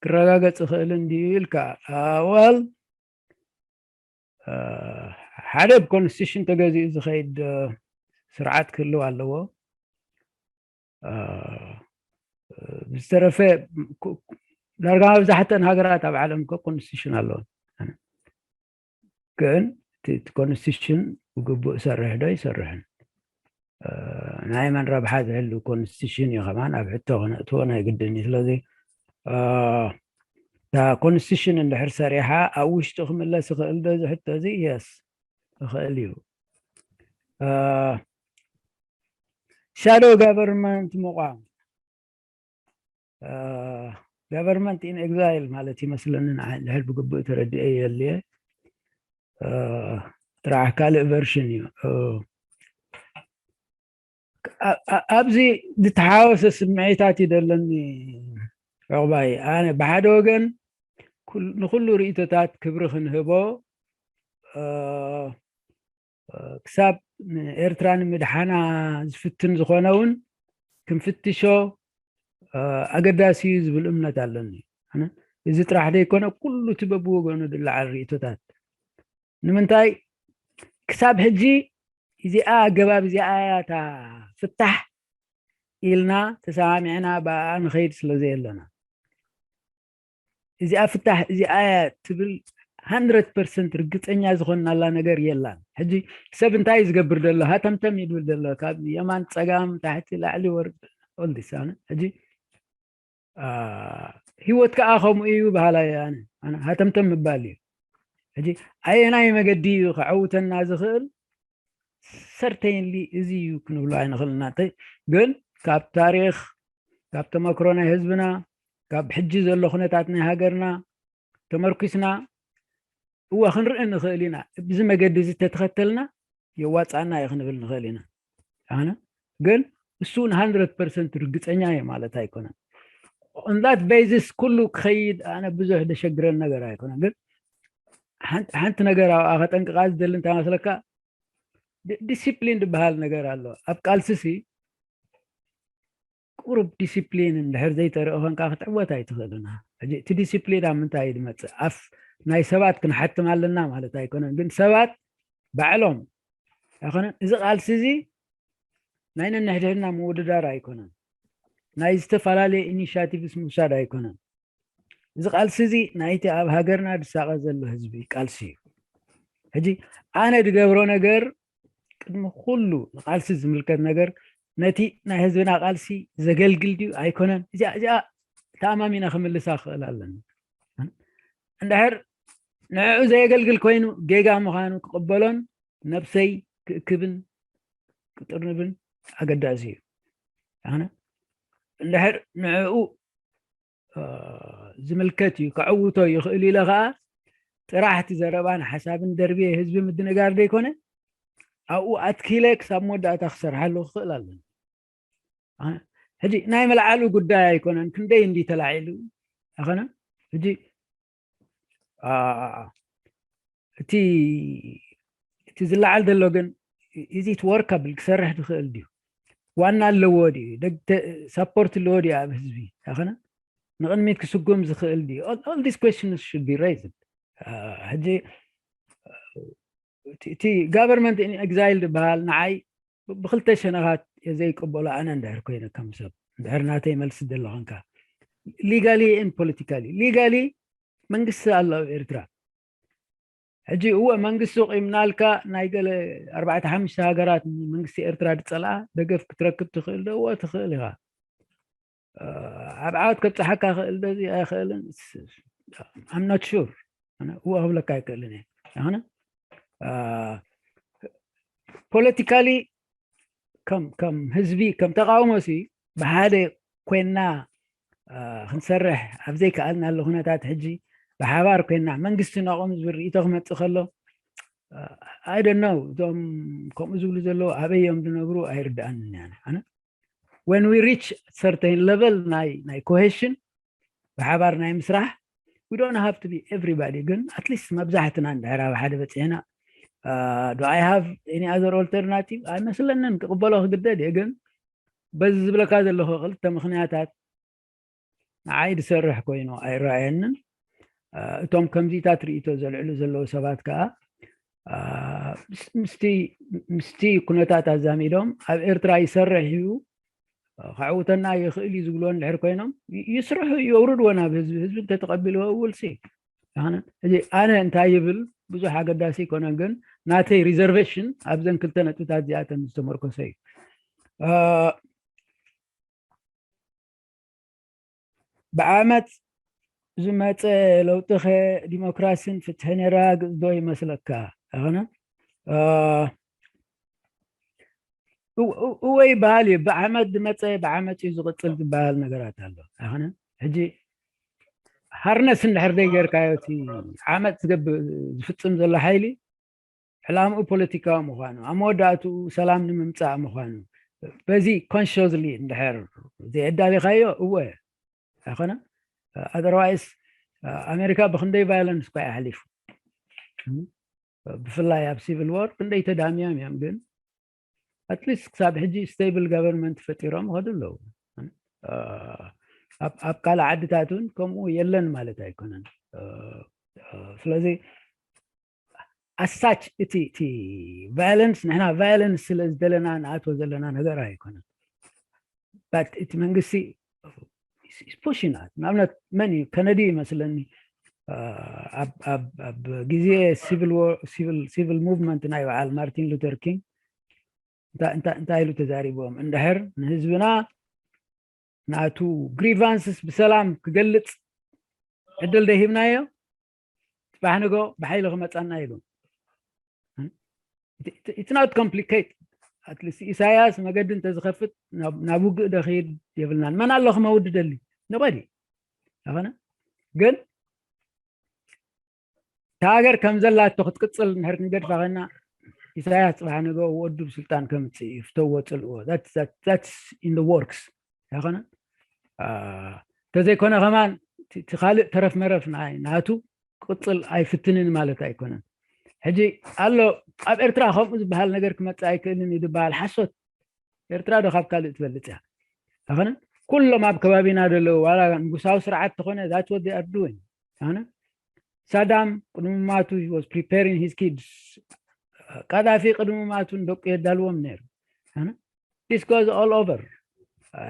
ክረጋገጽ ይኽእል እንድዩ ኢልካ፣ well፣ ሓደ ብኮንስቲቱሽን ተገዚኡ ዝኸይድ ስርዓት ክህልው ኣለዎ። ብዝተረፈ ዳርጋ መብዛሕተን ሃገራት ኣብ ዓለም ኮንስቲቱሽን ኣለዎ። ግን እቲ ኮንስቲቱሽን ብግቡእ ሰርሕ ዶ ይሰርሕን፣ ናይ መን ረብሓ ዝሕሉ ኮንስቲቱሽን እዩ ከማን ኣብ ሕቶ ክነእትዎ ናይ ግድን እዩ። ስለዚ እታ ኮንስቲቱሽን እንድሕር ሰሪሓ ኣብ ውሽጡ ክምለስ ይኽእል ዶ እዚ ሕቶ እዚ? የስ፣ ይኽእል እዩ። ሻዶ ጋቨርንመንት ምቋም፣ ጋቨርንመንት ኢን ኤግዛይል ማለት ይመስለኒ፣ ንድሕር ብግቡእ ተረዲኤ የልየ። ጥራሕ ካልእ ቨርሽን እዩ። ኣብዚ ዝተሓወሰ ስምዒታት እዩ ደለኒ ዑቕባይ። ኣነ ብሓደ ወገን ንኩሉ ርእይቶታት ክብሪ ክንህቦ፣ ክሳብ ንኤርትራ ንምድሓና ዝፍትን ዝኾነ እውን ክንፍትሾ ኣገዳሲ እዩ ዝብል እምነት ኣለኒ። እዚ ጥራሕ ዘይኮነ ኩሉ እቲ በብወገኑ ዝለዓል ርእይቶታት ንምንታይ ክሳብ ሕጂ እዚኣ ኣገባብ እዚኣ እያ እታ ፍታሕ ኢልና ተሰማሚዕና ብኣኣ ንኸይድ ስለ ዘየለና፣ እዚኣ ፍታሕ እዚኣ እያ ትብል ሃንድረድ ፐርሰንት ርግፀኛ ዝኾንናላ ነገር የላን። ሕጂ ሰብ እንታይ እዩ ዝገብር ዘሎ? ሃተምተም ይብል ዘሎ፣ ካብ የማን ፀጋም፣ ታሕቲ ላዕሊ ወርድ፣ ኦልዲስ ኣነ ሕጂ ህይወት ከዓ ከምኡ እዩ በሃላይ ኣነ። ኣነ ሃተምተም ምባል እዩ። ሕጂ ኣየናይ መገዲ እዩ ከዐውተና ዝኽእል? ሰርተይንሊ እዚ እዩ ክንብሎ ኣይንኽእልና። ግን ካብ ታሪኽ፣ ካብ ተመክሮ ናይ ህዝብና፣ ካብ ሕጂ ዘሎ ኩነታት ናይ ሃገርና ተመርኪስና እወ ክንርኢ ንኽእል ኢና። ብዚ መገዲ እዚ ተተኸተልና የዋፅኣና እዩ ክንብል ንኽእል ኢና። ኣነ ግን እሱ እውን ሃንድረድ ፐርሰንት ርግፀኛ እየ ማለት ኣይኮነን። On that basis ኩሉ ክኸይድ ኣነ ብዙሕ ደሸግረን ነገር ኣይኮነን። ግን ሓንቲ ነገር ኣብኣ ከጠንቅቃ ዝደሊ እንታይ መስለካ፣ ዲሲፕሊን ዝበሃል ነገር ኣሎ ኣብ ቃልሲ ሲ ቁሩብ ዲሲፕሊን እንድሕር ዘይተርኢ ኮንካ ክትዕወት ኣይትኽእልና። ሕጂ እቲ ዲሲፕሊን ኣብ ምንታይ እዩ ዝመፅእ? ኣፍ ናይ ሰባት ክንሓትም ኣለና ማለት ኣይኮነን፣ ግን ሰባት ባዕሎም ኣይኮነን። እዚ ቃልሲ እዚ ናይ ነንሕድሕድና ምውድዳር ኣይኮነን፣ ናይ ዝተፈላለየ ኢኒሽቲቭስ ምውሳድ ኣይኮነን። እዚ ቃልሲ እዚ ናይቲ ኣብ ሃገርና ዝሳቐ ዘሎ ህዝቢ ቃልሲ እዩ። ሕጂ ኣነ ዝገብሮ ነገር ቅድሚ ኩሉ ንቃልሲ ዝምልከት ነገር ነቲ ናይ ህዝብና ቃልሲ ዘገልግል ድዩ ኣይኮነን? እዚኣ እዚኣ ተኣማሚና ክምልሳ ክኽእል ኣለኒ። እንድሕር ንዕኡ ዘየገልግል ኮይኑ ጌጋ ምዃኑ ክቕበሎን ነብሰይ ክእክብን ክጥርንብን ኣገዳሲ እዩ። ኣነ እንድሕር ንዕኡ ዝምልከት እዩ፣ ከዕውቶ ይኽእል ኢለ ኸዓ ጥራሕ እቲ ዘረባን ሓሳብን ደርብየ ህዝቢ ምድንጋር ዘይኮነ ኣብኡ ኣትኪለ ክሳብ መወዳእታ ክሰርሓሉ ክኽእል ኣለኒ። ሕጂ ናይ ምልዓሉ ጉዳይ ኣይኮነን፣ ክንደይ እንዲ ተላዒሉ ኣይኮነን። ሕጂ እቲ እቲ ዝለዓል ዘሎ ግን ኢዚት ወርከብል ክሰርሕ ዝኽእል ድዩ? ዋና ኣለዎ ድዩ? ሳፖርት ኣለዎ ድዩ ኣብ ህዝቢ? ኣይኮነ ንቕድሚት ክስጉም ዝኽእል ድዩ? All these questions should be raised። ሕጂ እቲ ጋቨርንመንት ኢን ኤግዛይል ዝበሃል ንዓይ ብክልተ ሸነኻት እየ ዘይቀበሎ። ኣነ እንድሕር ኮይነ ከም ሰብ እንድሕር ናተይ መልሲ ዘሎ ኮንካ ሊጋሊ ን ፖለቲካሊ፣ ሊጋሊ መንግስቲ ኣሎ ኣብ ኤርትራ። ሕጂ እወ መንግስቲ ቂምናልካ ናይ ገለ ኣርባዕተ ሓሙሽተ ሃገራት መንግስቲ ኤርትራ ዝፀልኣ ደገፍ ክትረክብ ትኽእል ዶ? እወ ትኽእል ኢኻ። ኣብ ዓወት ከብፅሓካ ክእል ዶ? ኣይኽእልን። I'm not sure። ኣነ እወ ክብለካ ኣይክእልን እየ። ኣነ ፖለቲካሊ ከም ከም ህዝቢ ከም ተቃውሞ ሲ ብሓደ ኮይና ክንሰርሕ ኣብ ዘይከኣልናሉ ኩነታት ሕጂ ብሓባር ኮይና መንግስቲ ነቑም ዝብል ርእይቶ ክመፅእ ከሎ ኣይደነው እዞም ከምኡ ዝብሉ ዘለዉ ኣበይ እዮም ዝነብሩ ኣይርድኣንን እያ። ኣነ when we reach certain level ናይ ናይ cohesion ብሓባር ናይ ምስራሕ we don't have to be everybody ግን at least መብዛሕትና እንድሕር ኣብ ሓደ በፂሕና do I have any other alternative ኣይመስለንን። ክቕበሎ ክግደድ እየ ግን በዚ ዝብለካ ዘለኹ ክልተ ምኽንያታት ንዓይ ዝሰርሕ ኮይኑ ኣይረኣየንን። እቶም ከምዚታት ርእይቶ ዘልዕሉ ዘለዉ ሰባት ከዓ ምስቲ ኩነታት ኣዛሚዶም ኣብ ኤርትራ ይሰርሕ እዩ ከዕውተና ይኽእል እዩ ዝብልዎ እንድሕር ኮይኖም ይስርሑ የውርድዎ ናብ ህዝቢ ህዝቢ እንተተቐቢልዎ ውልሲ ኣነ እንታይ ይብል ብዙሕ ኣገዳሲ ይኮነን ግን ናተይ reservation ኣብዘን ክልተ ነጥብታት እዚኣተን ዝተመርኮሰ እዩ። ብዓመፅ ዝመፀ ለውጢኸ ዲሞክራሲን ፍትሕን የረጋግፅ ዶ ይመስለካ? ኣነ እወ ይበሃል እዩ። ብዓመት ዝመፀ ብዓመት እዩ ዝቕፅል ዝበሃል ነገራት ኣሎ። ኣነ ሕጂ harness እንድሕር ደይ ጌርካዮ እቲ ዓመት ዝገብእ ዝፍፅም ዘሎ ሓይሊ ዕላምኡ ፖለቲካዊ ምዃኑ ኣብ መወዳእትኡ ሰላም ንምምፃእ ምዃኑ በዚ consciously እንድሕር ዘይኣዳሊኻዮ እወ ኣይኮነ። Otherwise ኣሜሪካ ብክንደይ violence እኳ ኣሕሊፉ ብፍላይ ኣብ civil war ክንደይ ተዳሚዮም እዮም ግን at least ክሳብ ሕጂ stable government ፈጢሮም ይኸዱ ኣለዉ። ኣብ ካልእ ዓድታት እውን ከምኡ የለን ማለት ኣይኮነን። ስለዚ ኣሳች እቲ እቲ violence ንሕና violence ስለ ዝደለና ንኣትዎ ዘለና ነገር ኣይኮነን። But እቲ መንግስቲ pushing us ንኣብነት መን እዩ ከነዲ ይመስለኒ ኣብ ግዜ civil movement ናይ በዓል ማርቲን ሉተር ኪንግ እንታይ ኢሉ ተዛሪቦም እንድሕር ንህዝብና ናቱ grievances ብሰላም ክገልፅ ዕድል ደሂብናዮ ፅባሕ ንጎ ብሓይሊ ክመፃና ኢሉ it's not complicated። At least ኢሳያስ መገዲ እንተዝኸፍት ናብ ውግእ ደኽይድ የብልናን መን ኣሎ ክመውድ ደሊ ንቐዲ ኣኸነ ግን እታ ሃገር ከም ዘላቶ ክትቅፅል እንድሕር ክንገድፋ ኮይና ኢሳያስ ፅባሕ ንጎ ወዱ ብስልጣን ከምፅእ እዩ ፍተዎ ፅልእዎ that's in the works ኣይኮነ እንተዘይኮነ ከማን እቲ ካልእ ተረፍ መረፍ ናይ ናቱ ክቕፅል ኣይፍትንን ማለት ኣይኮነን። ሕጂ ኣሎ ኣብ ኤርትራ ከምኡ ዝበሃል ነገር ክመፅእ ኣይክእልን እዩ ዝበሃል ሓሶት። ኤርትራ ዶ ካብ ካልእ ትበልፅ እያ? ኣይኮነን ኩሎም ኣብ ከባቢና ዘለዉ ዋላ ንጉሳዊ ስርዓት ተኾነ that's what they are doing ኣይኮነ ሳዳም ቅድሚ ማቱ was preparing his kids ቃዳፊ ቅድሚ ማቱ ንደቁ የዳልዎም ነይሩ ኣይኮነ this goes all over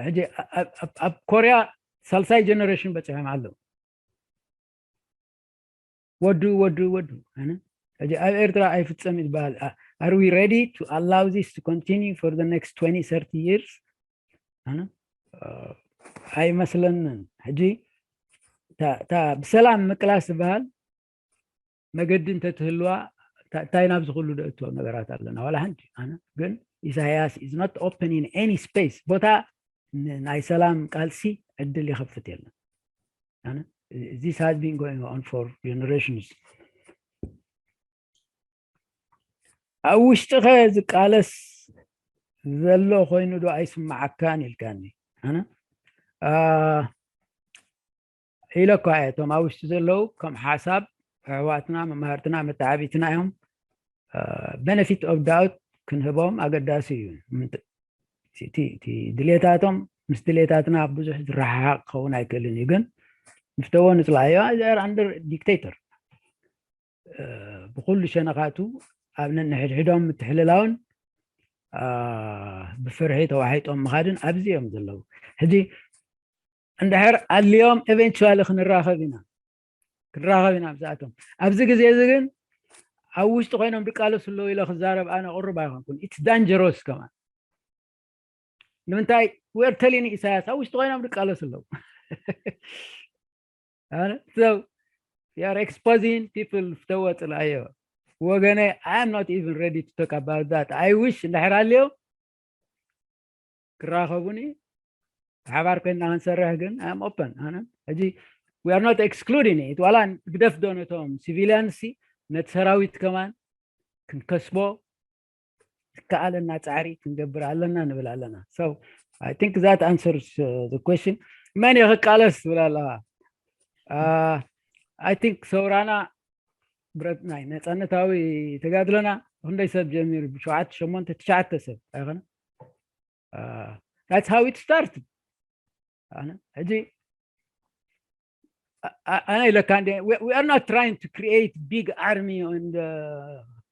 ሕጂ ኣብ ኮርያ ሳልሳይ generation በፂሖም ኣለዉ ወዱ ወዱ ወዱ ሕጂ ኣብ ኤርትራ ኣይፍፀም ይበሃል are we ready to allow this to continue for the next twenty thirty years ኣይመስለንን ሕጂ እታ ብሰላም ምቅላስ ዝበሃል መገዲ እንተትህልዋ እንታይ ናብዚ ኩሉ ደእቶ ነገራት ኣለና ዋላ ሓንቲ ኣነ ግን ኢሳያስ is not opening any space ቦታ ናይ ሰላም ቃልሲ ዕድል ይኸፍት የለን this has been going on for generations ኣብ ውሽጥኸ ዝቃለስ ዘሎ ኮይኑ ዶ ኣይስማዓካን ኢልካኒ ኣነ ኢለ እኳ እየ እቶም ኣብ ውሽጢ ዘለዉ ከም ሓሳብ ኣሕዋትና መማህርትና መተዓቢትና እዮም benefit of doubt ክንህቦም ኣገዳሲ እዩ እቲ ድሌታቶም ምስ ድሌታትና ብዙሕ ዝረሓሓቕ ክኸውን ኣይክእልን እዩ ግን ንፍተዎ ንፅላዮ under dictator ብኩሉ ሸነኻቱ ኣብ ነንሕድሕዶም ምትሕልላውን ብፍርሒ ተዋሒጦም ምኻድን ኣብዚ እዮም ዘለዉ ሕጂ እንድሕር ኣልዮም eventually ክንራኸብ ኢና ክንራኸብ ኢና ምስኣቶም ኣብዚ ግዜ እዚ ግን ኣብ ውሽጢ ኮይኖም ድቃለሱ ኣለዉ ኢለ ክዛረብ ኣነ ቅሩብ ኣይኮንኩን it's dangerous ከማን ንምንታይ we're telling ኢሳያስ ኣብ ውሽጢ ኮይኖም ድቃለሱ ኣለዉ so you are exposing people. ፍተዎ ጽልኣዮ ወገነ። I am not even ready to talk about that. I wish እንድሕር ኣልዮ ክራኸቡኒ ብሓባር ኮይና ክንሰርሕ ግን I am open። ኣነ ሕጂ we are not excluding it። ዋላ ግደፍ ዶ ነቶም ሲቪሊያን ሲ ነቲ ሰራዊት ከማን ክንከስቦ ዝከኣለና ጻዕሪ ክንገብር ኣለና ንብል ኣለና። So I think that answers uh, the question። መን እዩ ክቃለስ ትብል ኣለኻ? Uh, I think ሰውራና ብረት ናይ ነጻነታዊ ተጋድሎና ክንደይ ሰብ ጀሚሩ? ብሸውዓተ ሸሞንተ ትሽዓተ ሰብ ኣይኮነ? Uh, that's how it started። ኣነ ሕጂ ኣነ ኢለካ እንደ we are not trying to create big army and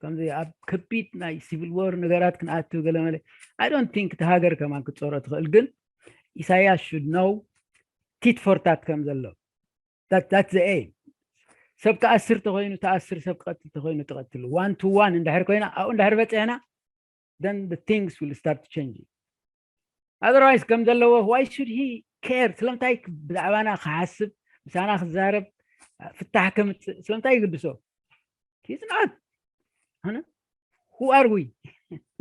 ከምዚ ኣብ ከቢድ ናይ civil war ነገራት ክንኣትው ገለ መለ። I don't think እቲ ሃገር ከማን ክትፀሮ ትኽእል፣ ግን ኢሳያስ should know tit for tat ከም ዘሎ። That's the aim። ሰብ ክኣስር ተኮይኑ ተኣስር፣ ሰብ ክቐትል ተኮይኑ ትቐትል። One to one እንድሕር ኮይና ኣብኡ እንድሕር በፅሕና then the things will start changing። Otherwise ከም ዘለዎ why should he care? ስለምንታይ ብዛዕባና ክሓስብ፣ ምሳና ክዛረብ፣ ፍታሕ ከምፅእ ስለምንታይ ይግድሶ? He's not። ኣነ who are we?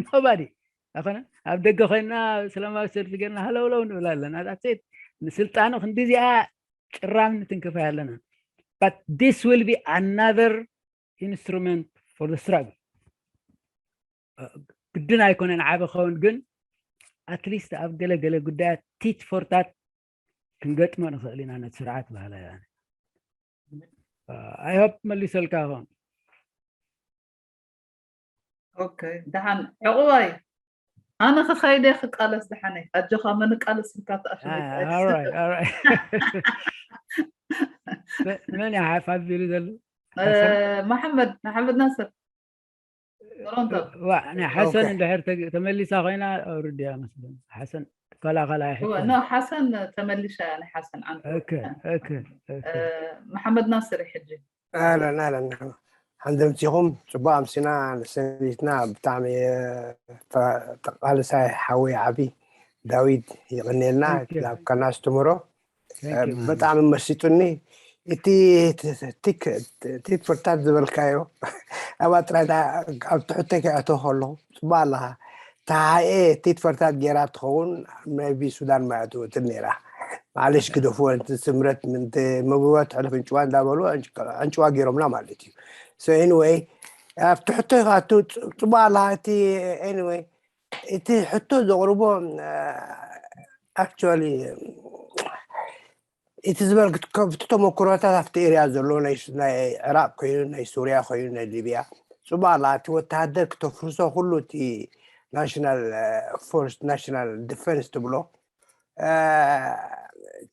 Nobody። ኣኸነ ኣብ ደገ ኮይና ሰላማዊ ሰልፊ ገርና ሃለውለው ንብል ኣለና። That's it። ንስልጣኑ ክንዲዚኣ ጭራም ንትንክፋ ኣለና። But this will be another instrument for the struggle። ግድን ኣይኮነን ዓበ ኸውን፣ ግን at least ኣብ ገለ ገለ ጉዳያት tit for tat ክንገጥሞ ንኽእል ኢና ነቲ ስርዓት ባህላ። I hope መሊሰልካ ኸውን። Okay፣ ደሓን ዕቑባይ። ኣነ ክኸይደ ክቃለስ ደሓነይ። ኣጆኻ፣ መን ቃለስ ኢልካ ተኣሽመይ? መን ሓፍ ኣቢሉ ዘሎ? መሓመድ መሓመድ ናስር። ናይ ሓሰን እንድሕር ተመሊሳ ኮይና ኣውርድያ መስለኒ። ሓሰን ትከላኸላ ይሕኮ። ሓሰን ተመሊሻ እያ። ናይ ሓሰን ዓንተ መሓመድ ናስር ሕጂ። ኣለን ኣለን። ሓንደምቲኹም ጽቡቅ ኣምሲና። ንሰኒትና ብጣዕሚ ተቃልሳይ ሓዊ ዓቢ ዳዊት ይቕኔልና ናብ ካናስትምሮ። ብጣዕሚ መሲጡኒ። እቲ ቲት ፍርታት ዝበልካዮ ኣብኣ ጥራይ ኣብ ትሕተይ ከይኣተው ከለኹ ጽቡቅ ኣለኻ። ተሓኤ ቲት ፈርታት ጌራ ትኸውን maybe ሱዳን ማያትወትን ነይራ። ማዕለሽ ግደፍዎ፣ እቲ ስምረት ምንተ መብርዋ ትሕለፍ ዕንጭዋ እንዳበሉ ዕንጭዋ ገይሮምና ማለት እዩ። So anyway ኣብቲ ሕቶ ኢኻ ጽቡቅ ኣለኻ። እቲ anyway እቲ ሕቶ ዘቕርቦ actually እቲ ዝበል ካብቲ ተመክሮታት ኣብቲ ኤርያ ዘሎ ናይ ዕራቅ ኮይኑ ናይ ሱርያ ኮይኑ ናይ ሊብያ ጽቡቅ ኣላ። እቲ ወተሃደር ክተፍርሶ ኩሉ እቲ ናሽናል ፎርስ ናሽናል ዲፈንስ ትብሎ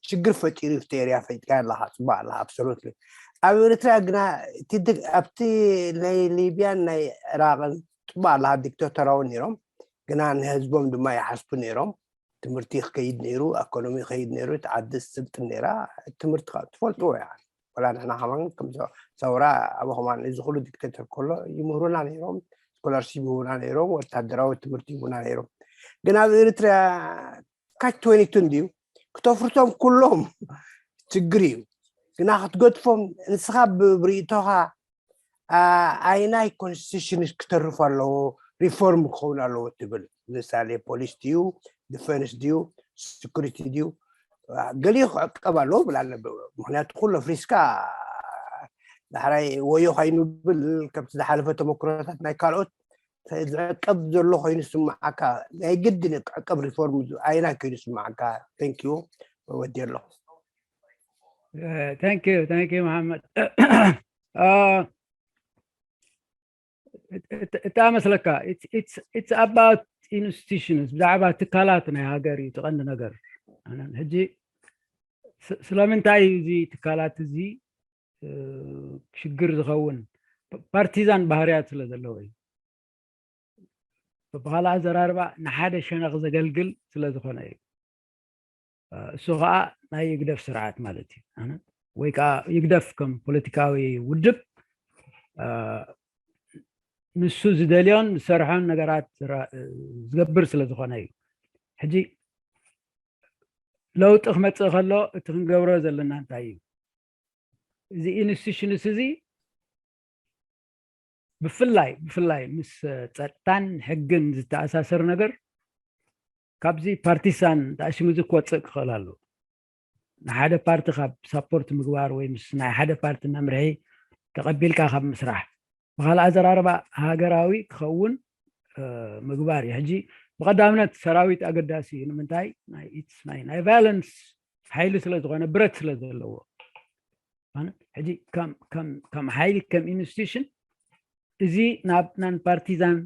ችግር ፈጢሩ ኣብቲ ኤርያ ፈጢርካ ኣለካ። ጽቡቅ ኣለካ ኣብሶሉትሊ። ኣብ ኤርትራ ግና ኣብቲ ናይ ሊብያን ናይ ዕራቅን ጽቡቅ ኣለካ ዲክታተራዊ ነይሮም ግና ንህዝቦም ድማ ይሓስቡ ነይሮም። ትምህርቲ ክከይድ ነይሩ፣ ኣኮኖሚ ክከይድ ነይሩ፣ እቲ ዓዲ ስልጥን ነይራ። ትምህርቲ ትፈልጥዎ ያ ወላ ንሕና ከማን ከም ሰውራ ኣብ ከማን እዚ ኩሉ ዲክቴተር ከሎ ይምህሩና ነይሮም፣ ስኮላርሺፕ ይህቡና ነይሮም፣ ወታደራዊ ትምህርቲ ይህቡና ነይሮም። ግን ኣብ ኤርትራ ካች ትወንቲ ቱ እንድዩ ክተፍርሶም ኩሎም ችግር እዩ። ግና ክትገድፎም ንስኻ ብርእይቶኻ ኣይናይ ኮንስቲቱሽን ክተርፍ ኣለዎ ሪፎርም ክኸውን ኣለዎ ትብል? ምሳሌ ፖሊስ ድዩ ዲፈንስ ድዩ ስኩሪቲ ድዩ ገሊኡ ክዕቀብ ኣለዎ ብል ኣለ። ምክንያቱ ኩሎ ፍሪስካ ዳሕራይ ወዮ ከይንብል ከምቲ ዝሓለፈ ተመክሮታት ናይ ካልኦት ዝዕቀብ ዘሎ ኮይኑ ስማዓካ ናይ ግድን ክዕቀብ ሪፎርም ኣይናይ ኮይኑ ስማዓካ? Thank you ወዲ ኣለኹ። Thank you, thank you መሓመድ። እታ መስለካ it's about institutions ብዛዕባ ትካላት ናይ ሃገር እዩ ትቐንዲ ነገር። ሕጂ ስለምንታይ እዚ ትካላት እዚ ሽግር ዝኸውን ፓርቲዛን ባህርያት ስለ ዘለዎ እዩ። ብካልእ ኣዘራርባ ንሓደ ሸነኽ ዘገልግል ስለ ዝኾነ እዩ። እሱ ከዓ ናይ ይግደፍ ስርዓት ማለት እዩ። ወይ ከዓ ይግደፍ ከም ፖለቲካዊ ውድብ ንሱ ዝደልዮን ዝሰርሖን ነገራት ዝገብር ስለ ዝኾነ እዩ። ሕጂ ለውጢ ክመፅእ ከሎ እቲ ክንገብሮ ዘለና እንታይ እዩ? እዚ ኢንስቲቱሽንስ እዚ ብፍላይ ብፍላይ ምስ ጸጥታን ሕግን ዝተኣሳሰር ነገር ካብዚ ፓርቲሳን ተኣሽሙ እዚ ክወፅእ ክኽእል ኣለዎ። ንሓደ ፓርቲ ካብ ሳፖርት ምግባር ወይ ምስ ናይ ሓደ ፓርቲ መምርሒ ተቐቢልካ ካብ ምስራሕ፣ ብኻልእ ኣዘራርባ ሃገራዊ ክኸውን ምግባር እዩ። ሕጂ ብቐዳምነት ሰራዊት ኣገዳሲ እዩ። ንምንታይ? ናይ ቫዮለንስ ሓይሊ ስለ ዝኾነ፣ ብረት ስለ ዘለዎ። ሕጂ ከም ሓይሊ፣ ከም ኢንስቲቱሽን እዚ ናብ ናን ፓርቲዛን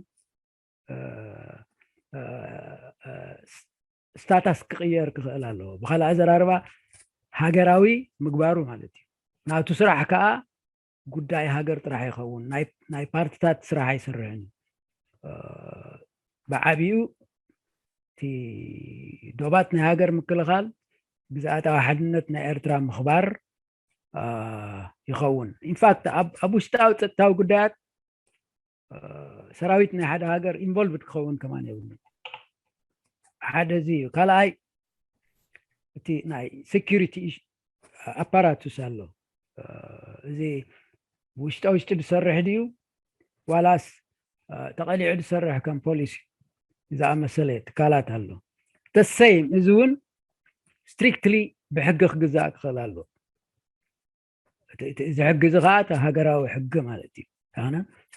ስታታስ ክቕየር ክኽእል ኣለዎ። ብኻልእ ኣዘራርባ ሃገራዊ ምግባሩ ማለት እዩ። ናቱ ስራሕ ከዓ ጉዳይ ሃገር ጥራሕ ይኸውን። ናይ ፓርቲታት ስራሕ ኣይሰርሕን እዩ። ብዓብኡ እቲ ዶባት ናይ ሃገር ምክልኻል፣ ግዝኣታዊ ሓድነት ናይ ኤርትራ ምኽባር ይኸውን። ኢንፋክት ኣብ ውሽጣዊ ጸጥታዊ ጉዳያት ሰራዊት ናይ ሓደ ሃገር ኢንቮልቭድ ክኸውን ከማን የብሉን። ሓደ እዚ እዩ። ካልኣይ እቲ ናይ ሴኪሪቲ ኣፓራቱስ ኣሎ። እዚ ውሽጣ ውሽጢ ዝሰርሕ ድዩ ዋላስ ተቐሊዑ ዝሰርሕ ከም ፖሊሲ ዝኣመሰለ ትካላት ኣሎ። ተሰይም እዚ እውን ስትሪክትሊ ብሕጊ ክግዛእ ክኽእል ኣሎ። እዚ ሕጊ እዚ ከዓ እቲ ሃገራዊ ሕጊ ማለት እዩ።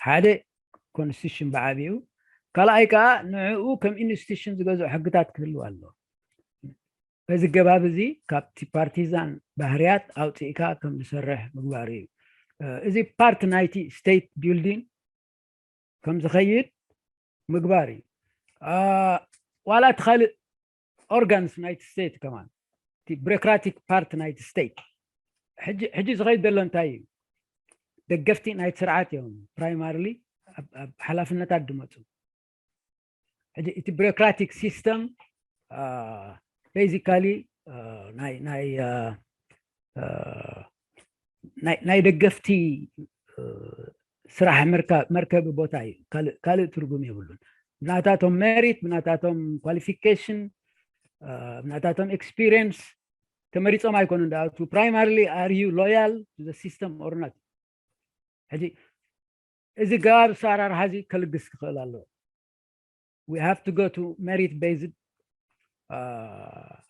ሓደ ኮንስቲቱሽን ብዓብኡ፣ ካልኣይ ከዓ ንዕኡ ከም ኢንስቲቱሽን ዝገዝኦ ሕግታት ክህልው ኣለዎ። በዚ ገባብ እዚ ካብቲ ፓርቲዛን ባህርያት ኣውፅእካ ከም ዝሰርሕ ምግባር እዩ። እዚ ፓርት ናይቲ ስቴት ቢልዲንግ ከም ዝኸይድ ምግባር እዩ። ዋላ እቲ ካልእ ኦርጋንስ ናይቲ ስቴት ከማን፣ እቲ ቢሮክራቲክ ፓርት ናይቲ ስቴት ሕጂ ዝኸይድ ዘሎ እንታይ እዩ? ደገፍቲ ናይቲ ስርዓት እዮም ፕራይማርሊ ኣብ ሓላፍነታት ዝመፁ። ሕጂ እቲ ቢሮክራቲክ ሲስተም ቤዚካሊ ናይ ደገፍቲ ስራሕ መርከቢ ቦታ እዩ። ካልእ ትርጉም የብሉን። ብናታቶም ሜሪት፣ ብናታቶም ኳሊፊኬሽን፣ ብናታቶም ኤክስፒሪየንስ ተመሪፆም ኣይኮኑን ዝኣትዉ። ፕራይማርሊ are you loyal to the system or not? ሕጂ እዚ ገባብ ኣሰራርሓ እዚ ከልግስ ክኽእል ኣለዎ። We have to go to merit based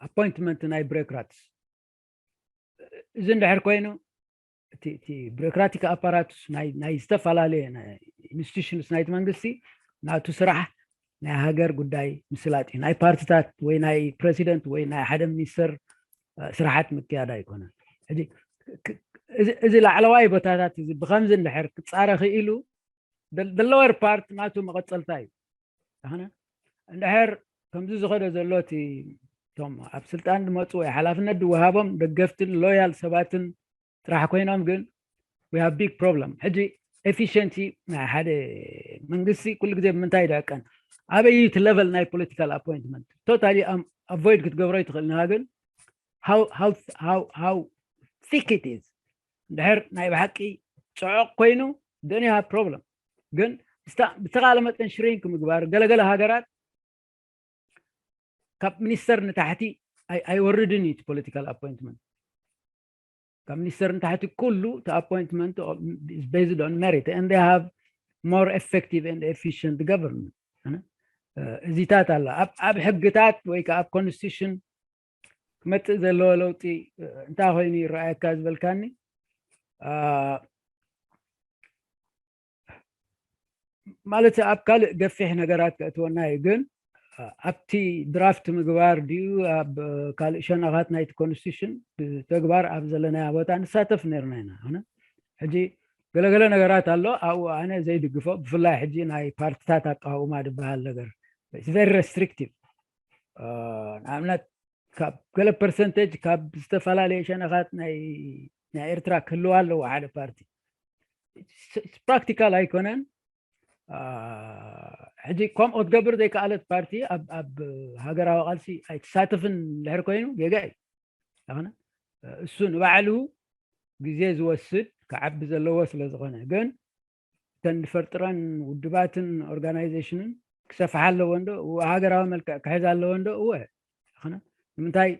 appointment ናይ ቢሮክራትስ። እዚ እንድሕር ኮይኑ እቲ ቢሮክራቲክ ኣፓራትስ ናይ ዝተፈላለየ ኢንስቲቱሽንስ ናይቲ መንግስቲ ናቱ ስራሕ ናይ ሃገር ጉዳይ ምስላጥ እዩ። ናይ ፓርቲታት ወይ ናይ ፕረሲደንት ወይ ናይ ሓደ ሚኒስተር ስራሓት ምክያድ ኣይኮነን። ሕጂ እዚ ላዕለዋይ ቦታታት እዚ ብከምዚ እንድሕር ክፃረ ክኢሉ፣ the lower part ናቱ መቐፀልታ እዩ። ኣነ እንድሕር ከምዚ ዝኸደ ዘሎ እቲ እቶም ኣብ ስልጣን ዝመፁ ወይ ሓላፍነት ዝወሃቦም ደገፍትን ሎያል ሰባትን ጥራሕ ኮይኖም ግን we have big problem። ሕጂ ኤፊሽንሲ ናይ ሓደ መንግስቲ ኩሉ ግዜ ብምንታይ ይድዕቀን? ኣበይ እቲ ለቨል ናይ ፖለቲካል ኣፖይንትመንት? ቶታሊ ኣቮይድ ክትገብሮ ይትኽእል ንኻ ግን how thick it is እንድሕር ናይ ብሓቂ ፅዑቕ ኮይኑ then you have problem። ግን ብዝተኻለ መጠን ሽሪንክ ምግባር ገለገለ ሃገራት ካብ ሚኒስተር ንታሕቲ ኣይወርድን እዩ እቲ ፖለቲካል ኣፖይንትመንት። ካብ ሚኒስተር ንታሕቲ ኩሉ እቲ ኣፖይንትመንት based on merit and they have more effective and efficient government። እዚታት ኣላ ኣብ ሕግታት ወይ ከዓ ኣብ ኮንስቲቱሽን ክመፅእ ዘለዎ ለውጢ እንታይ ኮይኑ ይረኣየካ ዝበልካኒ ማለት ኣብ ካልእ ገፊሕ ነገራት ከእትወና እዩ። ግን ኣብቲ ድራፍት ምግባር ድዩ ኣብ ካልእ ሸነኻት ናይቲ ኮንስቲቱሽን ብተግባር ኣብ ዘለናያ ቦታ ንሳተፍ ነርና ኢና። ሕጂ ገለገለ ነገራት ኣሎ ኣብኡ ኣነ ዘይድግፎ፣ ብፍላይ ሕጂ ናይ ፓርቲታት ኣቃውማ ዝበሃል ነገር very restrictive። ንኣብነት ካብ ገለ ፐርሰንቴጅ ካብ ዝተፈላለየ ሸነኻት ናይ ኤርትራ ክህልዋ ኣለዎ ሓደ ፓርቲ። ፕራክቲካል ኣይኮነን። ሕጂ ከምኡ ክትገብር ዘይከኣለት ፓርቲ ኣብ ሃገራዊ ቃልሲ ኣይትሳተፍን እንድሕር ኮይኑ ጌጋ እዩ። እሱ ንባዕሉ ግዜ ዝወስድ ክዓቢ ዘለዎ ስለ ዝኾነ ግን እተን ዝፈርጥረን ውድባትን ኦርጋናይዜሽንን ክሰፍሓ ኣለዎ እንዶ፣ ሃገራዊ መልክዕ ክሕዝ ኣለዎ እንዶ? እወ። ንምንታይ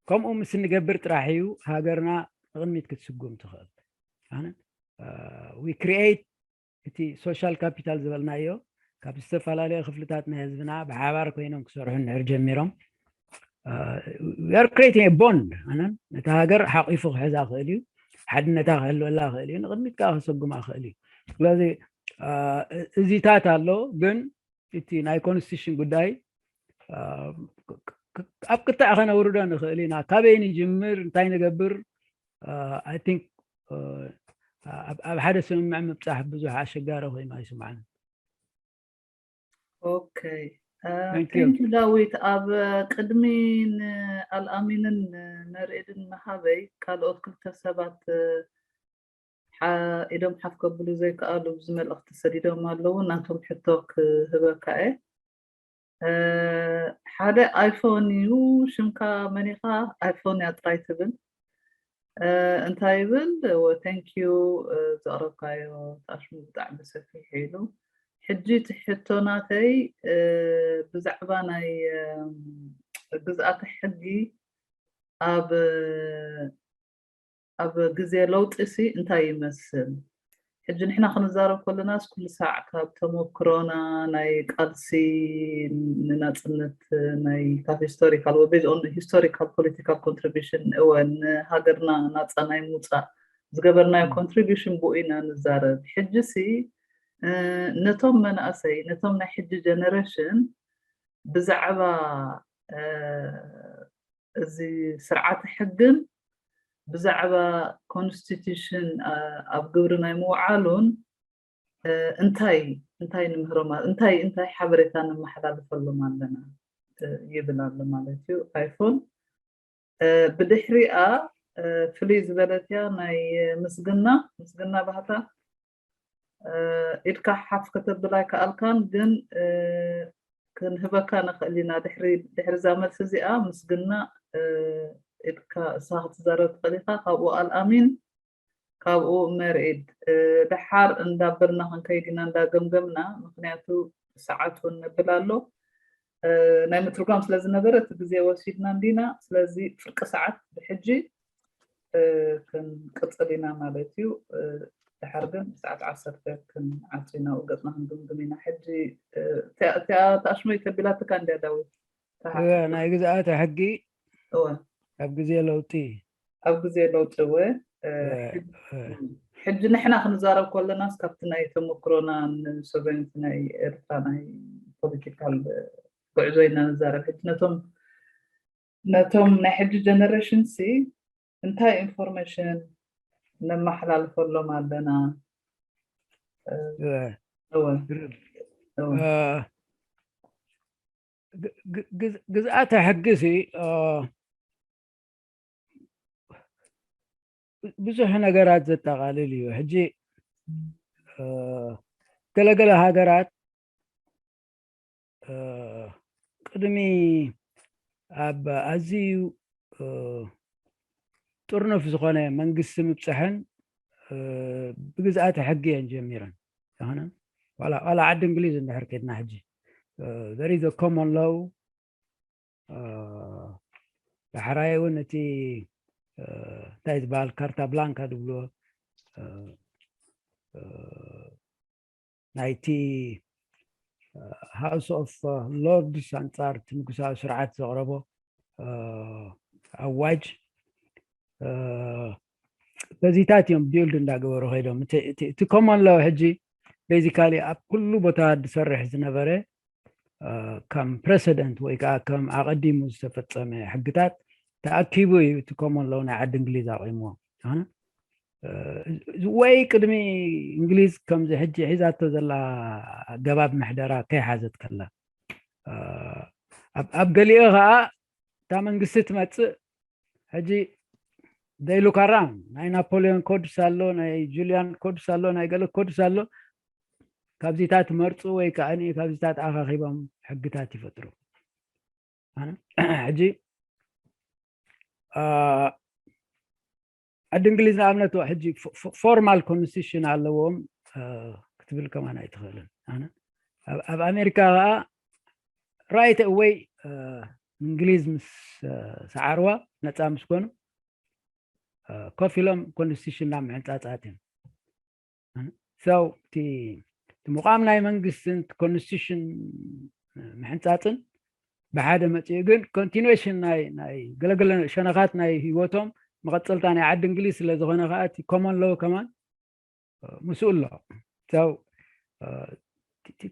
ከምኡ ምስ እንገብር ጥራሕ እዩ ሃገርና ንቕድሚት ክትስጉም ትኽእል። we create እቲ social capital ዝበልናዮ ካብ ዝተፈላለዩ ክፍልታት ናይ ህዝብና ብሓባር ኮይኖም ክሰርሑ እንድሕር ጀሚሮም we are creating a bond ኣነ ነቲ ሃገር ሓቂፉ ክሕዛ ክእል እዩ ሓድነታ ክህልወላ ክእል እዩ ንቅድሚት ከዓ ከሰጉማ ክእል እዩ ስለዚ እዚታት ኣሎ ግን እቲ ናይ constitution ጉዳይ ኣብ ቅጣዕ ከነውርዶ ንኽእል ኢና ካበይ ንጅምር እንታይ ንገብር I think ኣብ ሓደ ስምምዕ ምብፃሕ ብዙሕ ኣሸጋሪ ኮይኑ ኣይስምዓን ኦኬ ቴንኪ ዳዊት ኣብ ቅድሚ ንኣልኣሚንን መርኤድን መሃበይ ካልኦት ክልተ ሰባት ኢዶም ሓፍ ከብሉ ዘይከኣሉ ብዙ መልእኽቲ ሰዲዶም ኣለዉ ናቶም ሕቶ ክህበካ እየ ሓደ ኣይፎን እዩ ሽምካ መኒኻ ኣይፎን እያ ጥራይ ትብል እንታይ ይብል thank you ዘቕረብካዮ ኣሽሙ ብጣዕሚ ሰፊሕ ኢሉ ሕጂ እቲ ሕቶ ናተይ ብዛዕባ ናይ ግዝኣተ ሕጊ ኣብ ኣብ ግዜ ለውጢ ሲ እንታይ ይመስል ሕጂ ንሕና ክንዛረብ ከለናስ ኩሉ ሳዕ ካብ ተመክሮና ናይ ቃልሲ ንናፅነት ናይ ካብ historical based on historical political contribution እወ ንሃገርና ናፃ ናይ ምውፃእ ዝገበርናዮ contribution ብኡ ኢና ንዛረብ ሕጂ ሲ ነቶም መናእሰይ ነቶም ናይ ሕጂ generation ብዛዕባ እዚ ስርዓተ ሕግን ብዛዕባ constitution ኣብ ግብሪ ናይ ምውዓሉን እንታይ እንታይ ንምህሮም እንታይ እንታይ ሓበሬታ ነመሓላልፈሎም ኣለና ይብል ኣሎ ማለት እዩ ኣይፎን ብድሕሪኣ ፍልይ ዝበለት እያ ናይ ምስግና ምስግና ባህታ ኢድካ ሓፍ ከተብል ኣይከኣልካን ግን ክንህበካ ንኽእል ኢና ድሕሪ ድሕሪ እዛ መልሲ እዚኣ ምስግና ኢድካ እሳ ክትዛረብ ትኽእል ኢኻ ካብኡ ኣልኣሚን ካብኡ መርኢድ ደሓር እንዳበልና ክንከይድ ኢና እንዳገምገምና ምክንያቱ ሰዓት እውን ነብል ኣሎ ናይ ምትርጓም ስለዝነበረ እቲ ግዜ ወሲድና እንዲና ስለዚ ፍርቂ ሰዓት ብሕጂ ክንቅፅል ኢና ማለት እዩ ድሓር ግን ሰዓት ዓሰርተ ክንዓፁ ኢና ገፅና ክንግምግም ኢና ሕጂ እቲኣ ተኣሽመይ ተቢላትካ እንዲያ ዳዊት ናይ ግዝኣተ ሕጊ ኣብ ግዜ ለውጢ ኣብ ግዜ ለውጢ እወ ሕጂ ንሕና ክንዛረብ ከለናስ ካብቲ ናይ ተመክሮና ንሶቨንቲ ናይ ኤርትራ ናይ ፖለቲካል ጉዕዞ ኢና ንዛረብ ሕጂ ነቶም ነቶም ናይ ሕጂ ጀነሬሽን ሲ እንታይ ኢንፎርሜሽን ነመሓላልፈሎም ኣለና ግዝኣተ ሕጊ ሲ ብዙሕ ነገራት ዘጠቓልል እዩ ሕጂ ገለገለ ሃገራት ቅድሚ ኣብ ኣዝዩ ጥርኑፍ ዝኾነ መንግስቲ ምብፅሐን ብግዝኣተ ሕጊ እየን ጀሚረን ዝኾነ ዋላ ዓዲ እንግሊዝ እንድሕር ከድና ሕጂ there is a common law ዳሕራይ እውን እቲ እንታይ ዝበሃል ካርታ ብላንካ ዝብልዎ ናይቲ ሃውስ ኦፍ ሎርድስ ኣንፃር እቲ ንጉሳዊ ስርዓት ዘቕረቦ ኣዋጅ በዚታት እዮም ቢውልድ እንዳገበሩ ከይዶም እቲ ኮመን ላው ሕጂ ቤዚካሊ ኣብ ኩሉ ቦታ ዝሰርሕ ዝነበረ ከም ፕረሰደንት ወይ ከዓ ከም ኣቐዲሙ ዝተፈፀመ ሕግታት ተኣኪቡ እዩ እቲ ኮመን ላው ናይ ዓዲ እንግሊዝ ኣቑምዎ ወይ ቅድሚ እንግሊዝ ከምዚ ሕጂ ሒዛቶ ዘላ ኣገባብ ምሕደራ ከይሓዘት ከላ ኣብ ገሊኦ ከዓ እታ መንግስቲ ትመፅእ ሕጂ they look around ናይ ናፖሊዮን ኮድስ ኣሎ ናይ ጁልያን ኮድስ ኣሎ ናይ ገለ ኮድስ ኣሎ ካብዚታት መርፁ ወይ ከዓ ካብዚታት ኣኻኺቦም ሕግታት ይፈጥሩ ሕጂ ዓዲ እንግሊዝ ንኣብነት ሕጂ ፎርማል ኮንስቲቱሽን ኣለዎም ክትብል ከማን ኣይትኽእልን ኣብ ኣሜሪካ ከዓ right away እንግሊዝ ምስ ሰዓርዋ ነፃ ምስ ኮኑ ኮፍ ኢሎም ኮንስቲቱሽን ናብ ምሕንፃፃት እዮም። ሰው እቲ ምቋም ናይ መንግስትን ኮንስቲቱሽን ምሕንፃፅን ብሓደ መፅኡ፣ ግን ኮንቲኒዌሽን ናይ ገለገለ ሸነኻት ናይ ህይወቶም መቐፀልታ ናይ ዓዲ እንግሊዝ ስለ ዝኾነ ከዓ እቲ ኮመን ሎው ከማን ምስኡ ኣሎ። ሰው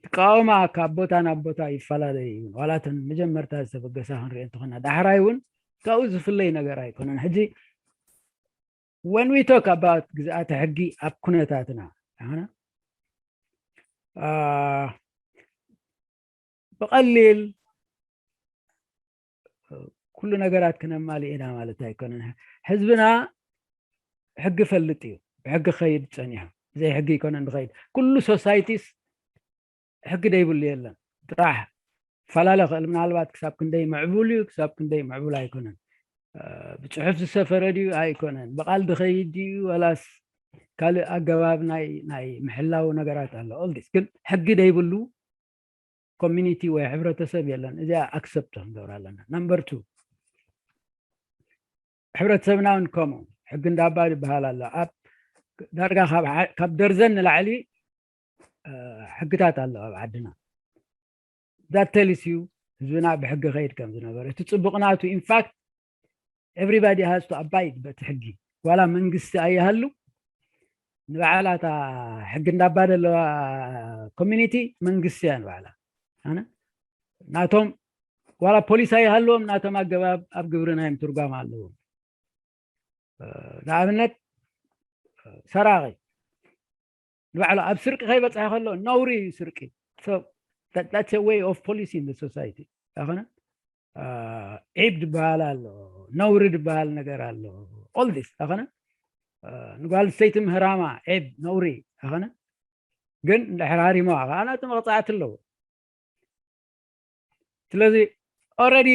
ትቃወማ ካብ ቦታ ናብ ቦታ ይፈላለዩ። ዋላ እተን መጀመርታ ዝተበገሳ ክንሪኦ እንተኾና፣ ዳሕራይ እውን ካብኡ ዝፍለይ ነገር ኣይኮነን። ሕጂ when we talk about ግዝኣተ ሕጊ ኣብ ኩነታትና ኣነ ብቐሊል ኩሉ ነገራት ክነማልእ ኢና ማለት ኣይኮነን። ህዝብና ሕጊ ፈልጥ እዩ። ብሕጊ ክኸይድ ጸኒሑ፣ ብዘይ ሕጊ ኣይኮነን ዝኸይድ። ኩሉ ሶሳይቲስ ሕጊ ደይብሉ የለን። ጥራሕ ፈላለ ክእል፣ ምናልባት ክሳብ ክንደይ ምዕቡል እዩ፣ ክሳብ ክንደይ ምዕቡል ኣይኮነን። ብፅሑፍ ዝሰፈረ ድዩ ኣይኮነን፣ ብቓል ድኸይድ ድዩ፣ ወላስ ካልእ ኣገባብ ናይ ናይ ምሕላው ነገራት ኣሎ። ኦልዲስ ግን ሕጊ ደይብሉ ኮሚኒቲ ወይ ሕብረተሰብ የለን። እዚኣ ኣክሰፕት ክንገብር ኣለና። ነምበር ቱ፣ ሕብረተሰብና እውን ከምኡ ሕጊ እንዳባ ይበሃል ኣሎ። ኣብ ዳርጋ ካብ ደርዘን ንላዕሊ ሕግታት ኣሎ ኣብ ዓድና። ዛት ቴልስ ዩ ህዝብና ብሕጊ ከይድ ከም ዝነበረ። እቲ ፅቡቕ ናቱ ኢንፋክት ኤቭሪባዲ ሃዝ ቱ ኣባይድ በቲ ሕጊ፣ ዋላ መንግስቲ ኣይሃሉ። ንባዕላ እታ ሕጊ እንዳባ ዘለዋ ኮሚኒቲ መንግስቲ እያ ንባዕላ። ኣነ ናቶም ዋላ ፖሊስ ኣይሃልዎም፣ ናቶም ኣገባብ ኣብ ግብሪ ናይ ምትርጓም ኣለዎም። ንኣብነት ሰራቂ ንባዕሉ ኣብ ስርቂ ከይበፅሐ ከሎ ነውሪ እዩ ስርቂ። That's a way of policing the society። ኣኾነ ዒብ ዝበሃል ኣሎ፣ ነውሪ ዝበሃል ነገር ኣሎ። All this ኣኾነ ንጓል ሰይቲ ምህራማ ዒብ ነውሪ ኣኾነ፣ ግን እንድሕር ሃሪሞ ከዓ ናቱ መቕፃዕቲ ኣለዎ። ስለዚ ኦረዲ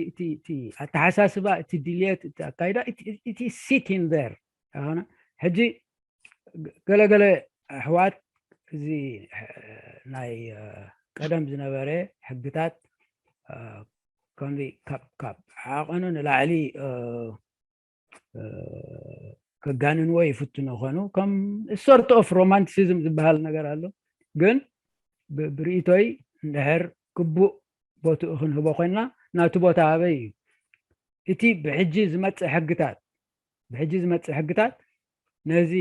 እቲ ኣተሓሳስባ፣ እቲ ድልየት፣ እቲ ኣካይዳ እቲ ሲቲን ር ኣኾነ። ሕጂ ገለገለ ኣሕዋት እዚ ናይ ቀደም ዝነበረ ሕግታት ከምዚ ካብ ዓቐኑ ንላዕሊ ከጋንንዎ ይፍትኑ ኾኑ። ከም ሶርት ኦፍ ሮማንቲሲዝም ዝበሃል ነገር ኣሎ። ግን ብርእይቶይ እንድሕር ግቡእ ቦትኡ ክንህቦ ኮይንና፣ ናቱ ቦታ ኣበይ እዩ? እቲ ብሕጂ ዝመፅእ ሕግታት ብሕጂ ዝመፅእ ሕግታት ነዚ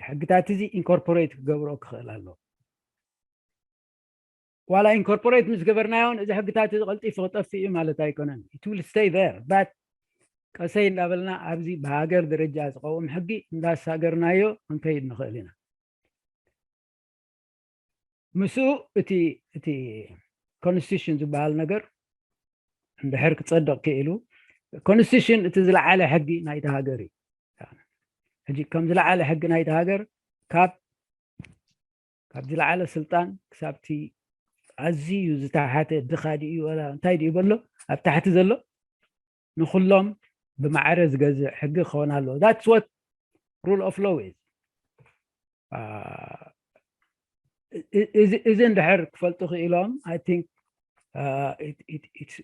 ሕግታት እዚ ኢንኮርፖሬት ክገብሮ ክኽእል ኣሎ። ዋላ ኢንኮርፖሬት ምስ ገበርናዮን እዚ ሕግታት እዚ ቀልጢፉ ክጠፍእ እዩ ማለት ኣይኮነን። It will stay there, but ቀሰይ እንዳበልና ኣብዚ ብሃገር ደረጃ ዝቐውም ሕጊ እንዳሳገርናዮ ክንከይድ ንኽእል ኢና። ምስኡ እቲ እቲ ኮንስቲቱሽን ዝበሃል ነገር እንድሕር ክፀድቕ ክኢሉ፣ ኮንስቲቱሽን እቲ ዝለዓለ ሕጊ ናይቲ ሃገር እዩ። ሕጂ ከም ዝለዓለ ሕጊ ናይቲ ሃገር ካብ ካብ ዝለዓለ ስልጣን ክሳብቲ ኣዝዩ ዝተሓተ ድኻ ድዩ እንታይ ድዩ በሎ ኣብ ታሕቲ ዘሎ ንኩሎም ብማዕረ ዝገዝእ ሕጊ ክኸውን ኣለዎ። That's what rule of law is። እዚ እንድሕር ክፈልጡ ክኢሎም I think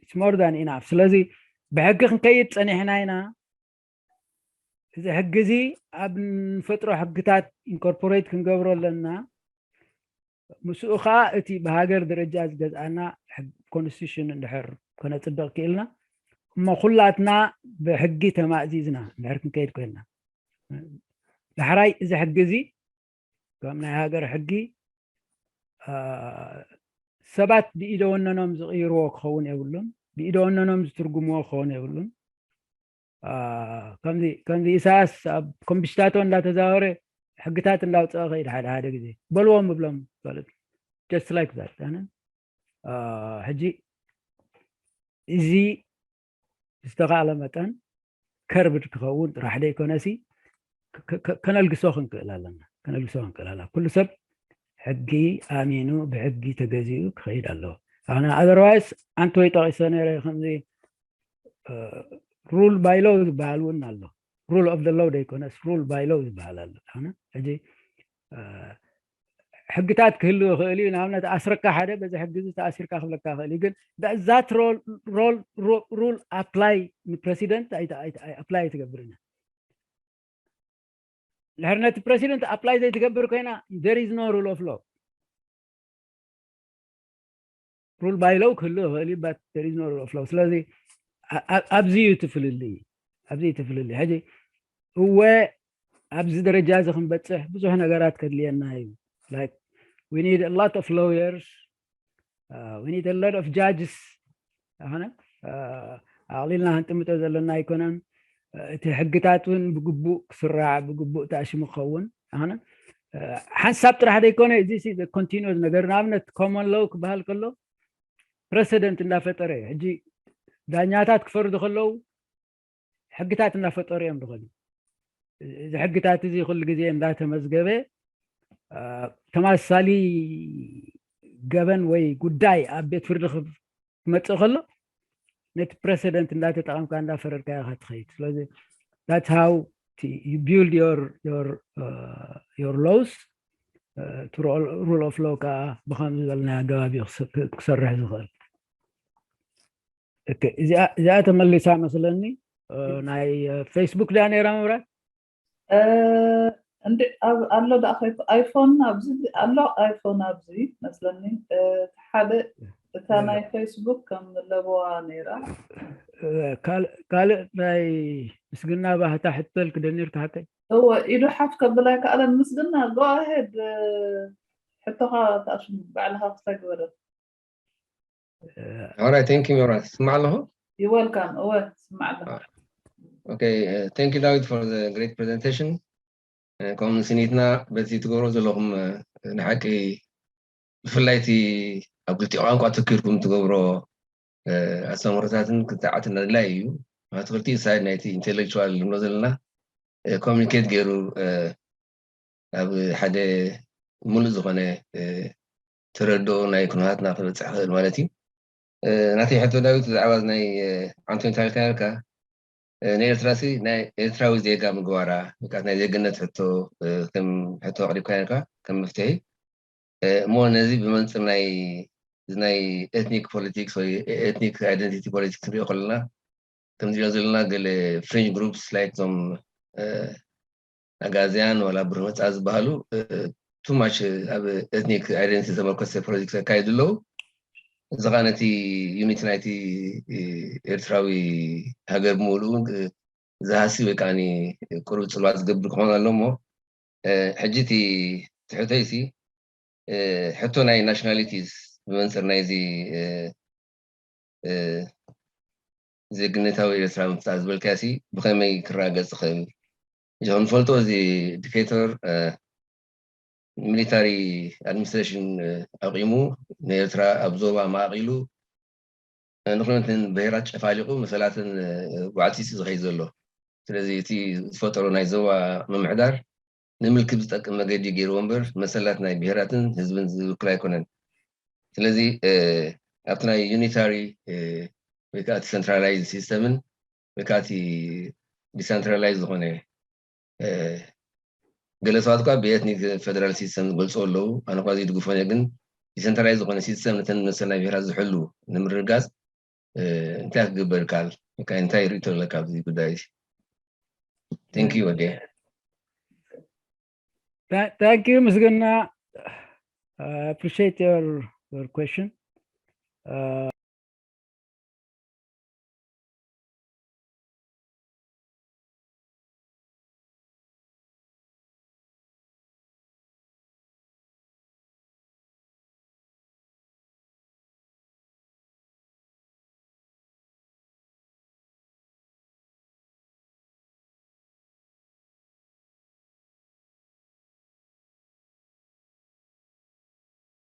it's more than enough። ስለዚ ብሕጊ ክንከይድ ፀኒሕና ኢና። እዚ ሕጊ እዚ ኣብ ንፈጥሮ ሕግታት ኢንኮርፖሬት ክንገብሮ ኣለና። ምስኡ ከዓ እቲ ብሃገር ደረጃ ዝገዝኣና ኮንስቲቱሽን እንድሕር ከነፅድቕ ክኢልና እሞ ኩላትና ብሕጊ ተማእዚዝና እንድሕር ክንከይድ ኮይንና ዳሕራይ እዚ ሕጊ እዚ ከም ናይ ሃገር ሕጊ ሰባት ብኢደ ወነኖም ዝቕይርዎ ክኸውን የብሉን። ብኢደ ወነኖም ዝትርጉምዎ ክኸውን የብሉን። ከምዚ ከምዚ ኢሳያስ ኣብ ኮምቢሽታቶ እንዳተዛወረ ሕግታት እንዳውፀአ ከይድ ሓደ ሓደ ግዜ በልዎም እብሎም ማለት just like that ኣነ ሕጂ እዚ ዝተኻእለ መጠን ከርብድ ክኸውን ጥራሕ ደይኮነሲ ከነልግሶ ክንክእል ኣለና። ከነልግሶ ክንክእል ኣለና። ኩሉ ሰብ ሕጊ ኣሚኑ ብሕጊ ተገዚኡ ክኸይድ ኣለዎ። ኣነ ኣዘርዋይስ ኣንተ ወይ ጠቂሰ ነረ ከምዚ rule by law ዝበሃል እውን ኣሎ። Rule of the law ዘይኮነስ rule by law ዝበሃል ኣሎ። ሕጂ ሕግታት ክህልው ይኽእል እዩ። ንኣብነት ኣስረካ ሓደ በዚ ሕጊ እዚ ተኣሲርካ ክብለካ ይኽእል እዩ። ግን that rule apply ንፕረሲደንት apply ኣይትገብርን እያ። ድሕሪ ነቲ president apply ዘይትገብር ኮይና there is no rule of law. Rule by law ክህሉ ይኽእል እዩ but there is no rule of law። ስለዚ ኣብዚ እዩ ትፍልልይ ኣብዚ እዩ ትፍልልይ ሕጂ እወ ኣብዚ ደረጃ እዚ ክንበፅሕ ብዙሕ ነገራት ከድልየና እዩ። Like we need a lot of lawyers, uh, we need a lot of judges ኣነ ኣቕሊልና ክንጥምጦ ዘለና ኣይኮነን። እቲ ሕግታት እውን ብግቡእ ክስራዕ ብግቡእ ተኣሽሙ ክኸውን ኣነ ሓንሳብ ጥራሕ ዘይኮነ እዚ continuous ነገር ንኣብነት common law ክበሃል ከሎ precedent እንዳፈጠረ ሕጂ ዳኛታት ክፈርዱ ከለዉ ሕግታት እናፈጠሩ እዮም ዝኸዱ። እዚ ሕግታት እዚ ኩሉ ግዜ እንዳተመዝገበ ተማሳሊ ገበን ወይ ጉዳይ ኣብ ቤት ፍርዲ ክመፅእ ከሎ ነቲ precedent እንዳተጠቐምካ እንዳፈረድካ ኢኻ ትኸይድ። ስለዚ that's how you build your your uh, your laws to rule of law ከዓ ብከም ዝበልና ኣገባብ ክሰርሕ ዝኽእል። እዚኣ ተመሊሳ መስለኒ። ናይ Facebook ድያ ነይራ መብራት? እንዲ ኣሎ ዳ iPhone ኣብዚ ኣሎ iPhone ኣብዚ መስለኒ። ሓደ እታ ናይ Facebook ከም ለበዋ ነይራ። ካልእ ናይ ምስግና ባህታ ሕቶ ልክደኒ ርካ ሓቀይ? እወ ኢዱ ሓፍ ከብላ ይከኣለን። ምስግና go ahead ሕቶኻ ተኣሽሙ ባዕልኻ ክሳይ ግበረ። All right, thank you መብራት። ትስማዕ ኣለኹ? You welcome። እወ ትስማዕ ኣለኻ። Okay, thank you ዳዊት for the great presentation። ከምኡ ስኒትና በቲ ትገብሮ ዘለኹም ንሓቂ ብፍላይ እቲ ኣብ ክልቲኡ ቋንቋ ተኪርኩም ትገብሮ ኣስተምህሮታትን ክትዓት ኣድላይ እዩ። ኣብቲ ክልቲኡ side ናይቲ intellectual ንብሎ ዘለና communicate ገይሩ ኣብ ሓደ ሙሉእ ዝኾነ ተረድኦ ናይ ኩነታትና ክበፅሕ ክእል ማለት እዩ። ናተይ ሕቶ ዳዊት ብዛዕባ ናይ ዓንቶኒ ታሪክ ነርካ ንኤርትራ ሲ ናይ ኤርትራዊ ዜጋ ምግባራ ብቃት ናይ ዜግነት ሕቶ ከም ሕቶ ኣቅሪብካ ነርካ ከም መፍትሒ እሞ ነዚ ብመንፅር ናይ ናይ ethnic politics ወይ ethnic identity politics ንሪኦ ከለና ከምንሪኦ ዘለና ገለ fringe groups like ዞም ኣጋዝያን ዋላ ብሩህ መፃ ዝበሃሉ too much ኣብ ethnic identity ዘመርኮሰ politics የካይዱ ኣለዉ። እዚ ከዓ ነቲ unity ናይቲ ኤርትራዊ ሃገር ብምሉኡ ዝሃሲ ወይ ከዓ ቁሩብ ፅልዋ ዝገብር ክኾን ኣሎ እሞ ሕጂ እቲ ትሕቶይ ሲ ሕቶ ናይ nationalities ብመንፅር ናይዚ ዜግነታዊ ኤርትራ ምፍጣር ዝበልካያ ሲ ብኸመይ ክረጋገፅ ይኽእል? እዚ ክንፈልጦ እዚ dictator military administration ኣቂሙ ንኤርትራ ኣብ ዞባ ማእቂሉ ንኩለንትን ብሄራት ጨፋሊቁ መሰላትን ጓዕቲሱ ዝኸይድ ዘሎ። ስለዚ እቲ ዝፈጠሮ ናይ ዞባ ምምሕዳር ንምልክብ ዝጠቅም መገዲ ገይርዎ እምበር መሰላት ናይ ብሄራትን ህዝብን ዝውክል ኣይኮነን። ስለዚ ኣብቲ ናይ unitary ወይ ከዓ እቲ centralized system ን ወይ ከዓ እቲ decentralized ዝኾነ ገለ ሰባት እኳ ብ ethnic federal system ዝገልፅዎ ኣለዉ። ኣነ እኳ ዘይድግፎን እየ፣ ግን decentralized ዝኾነ system ነተን መሰል ናይ ብሄራት ዝሕሉ ንምርግጋፅ እንታይ ክግበር ይከኣል? ወይ ከዓ እንታይ ርእቶ ኣለካ ኣብዚ ጉዳይ እዚ? Thank you ወዲ። Thank you ምስግና. I appreciate your your question.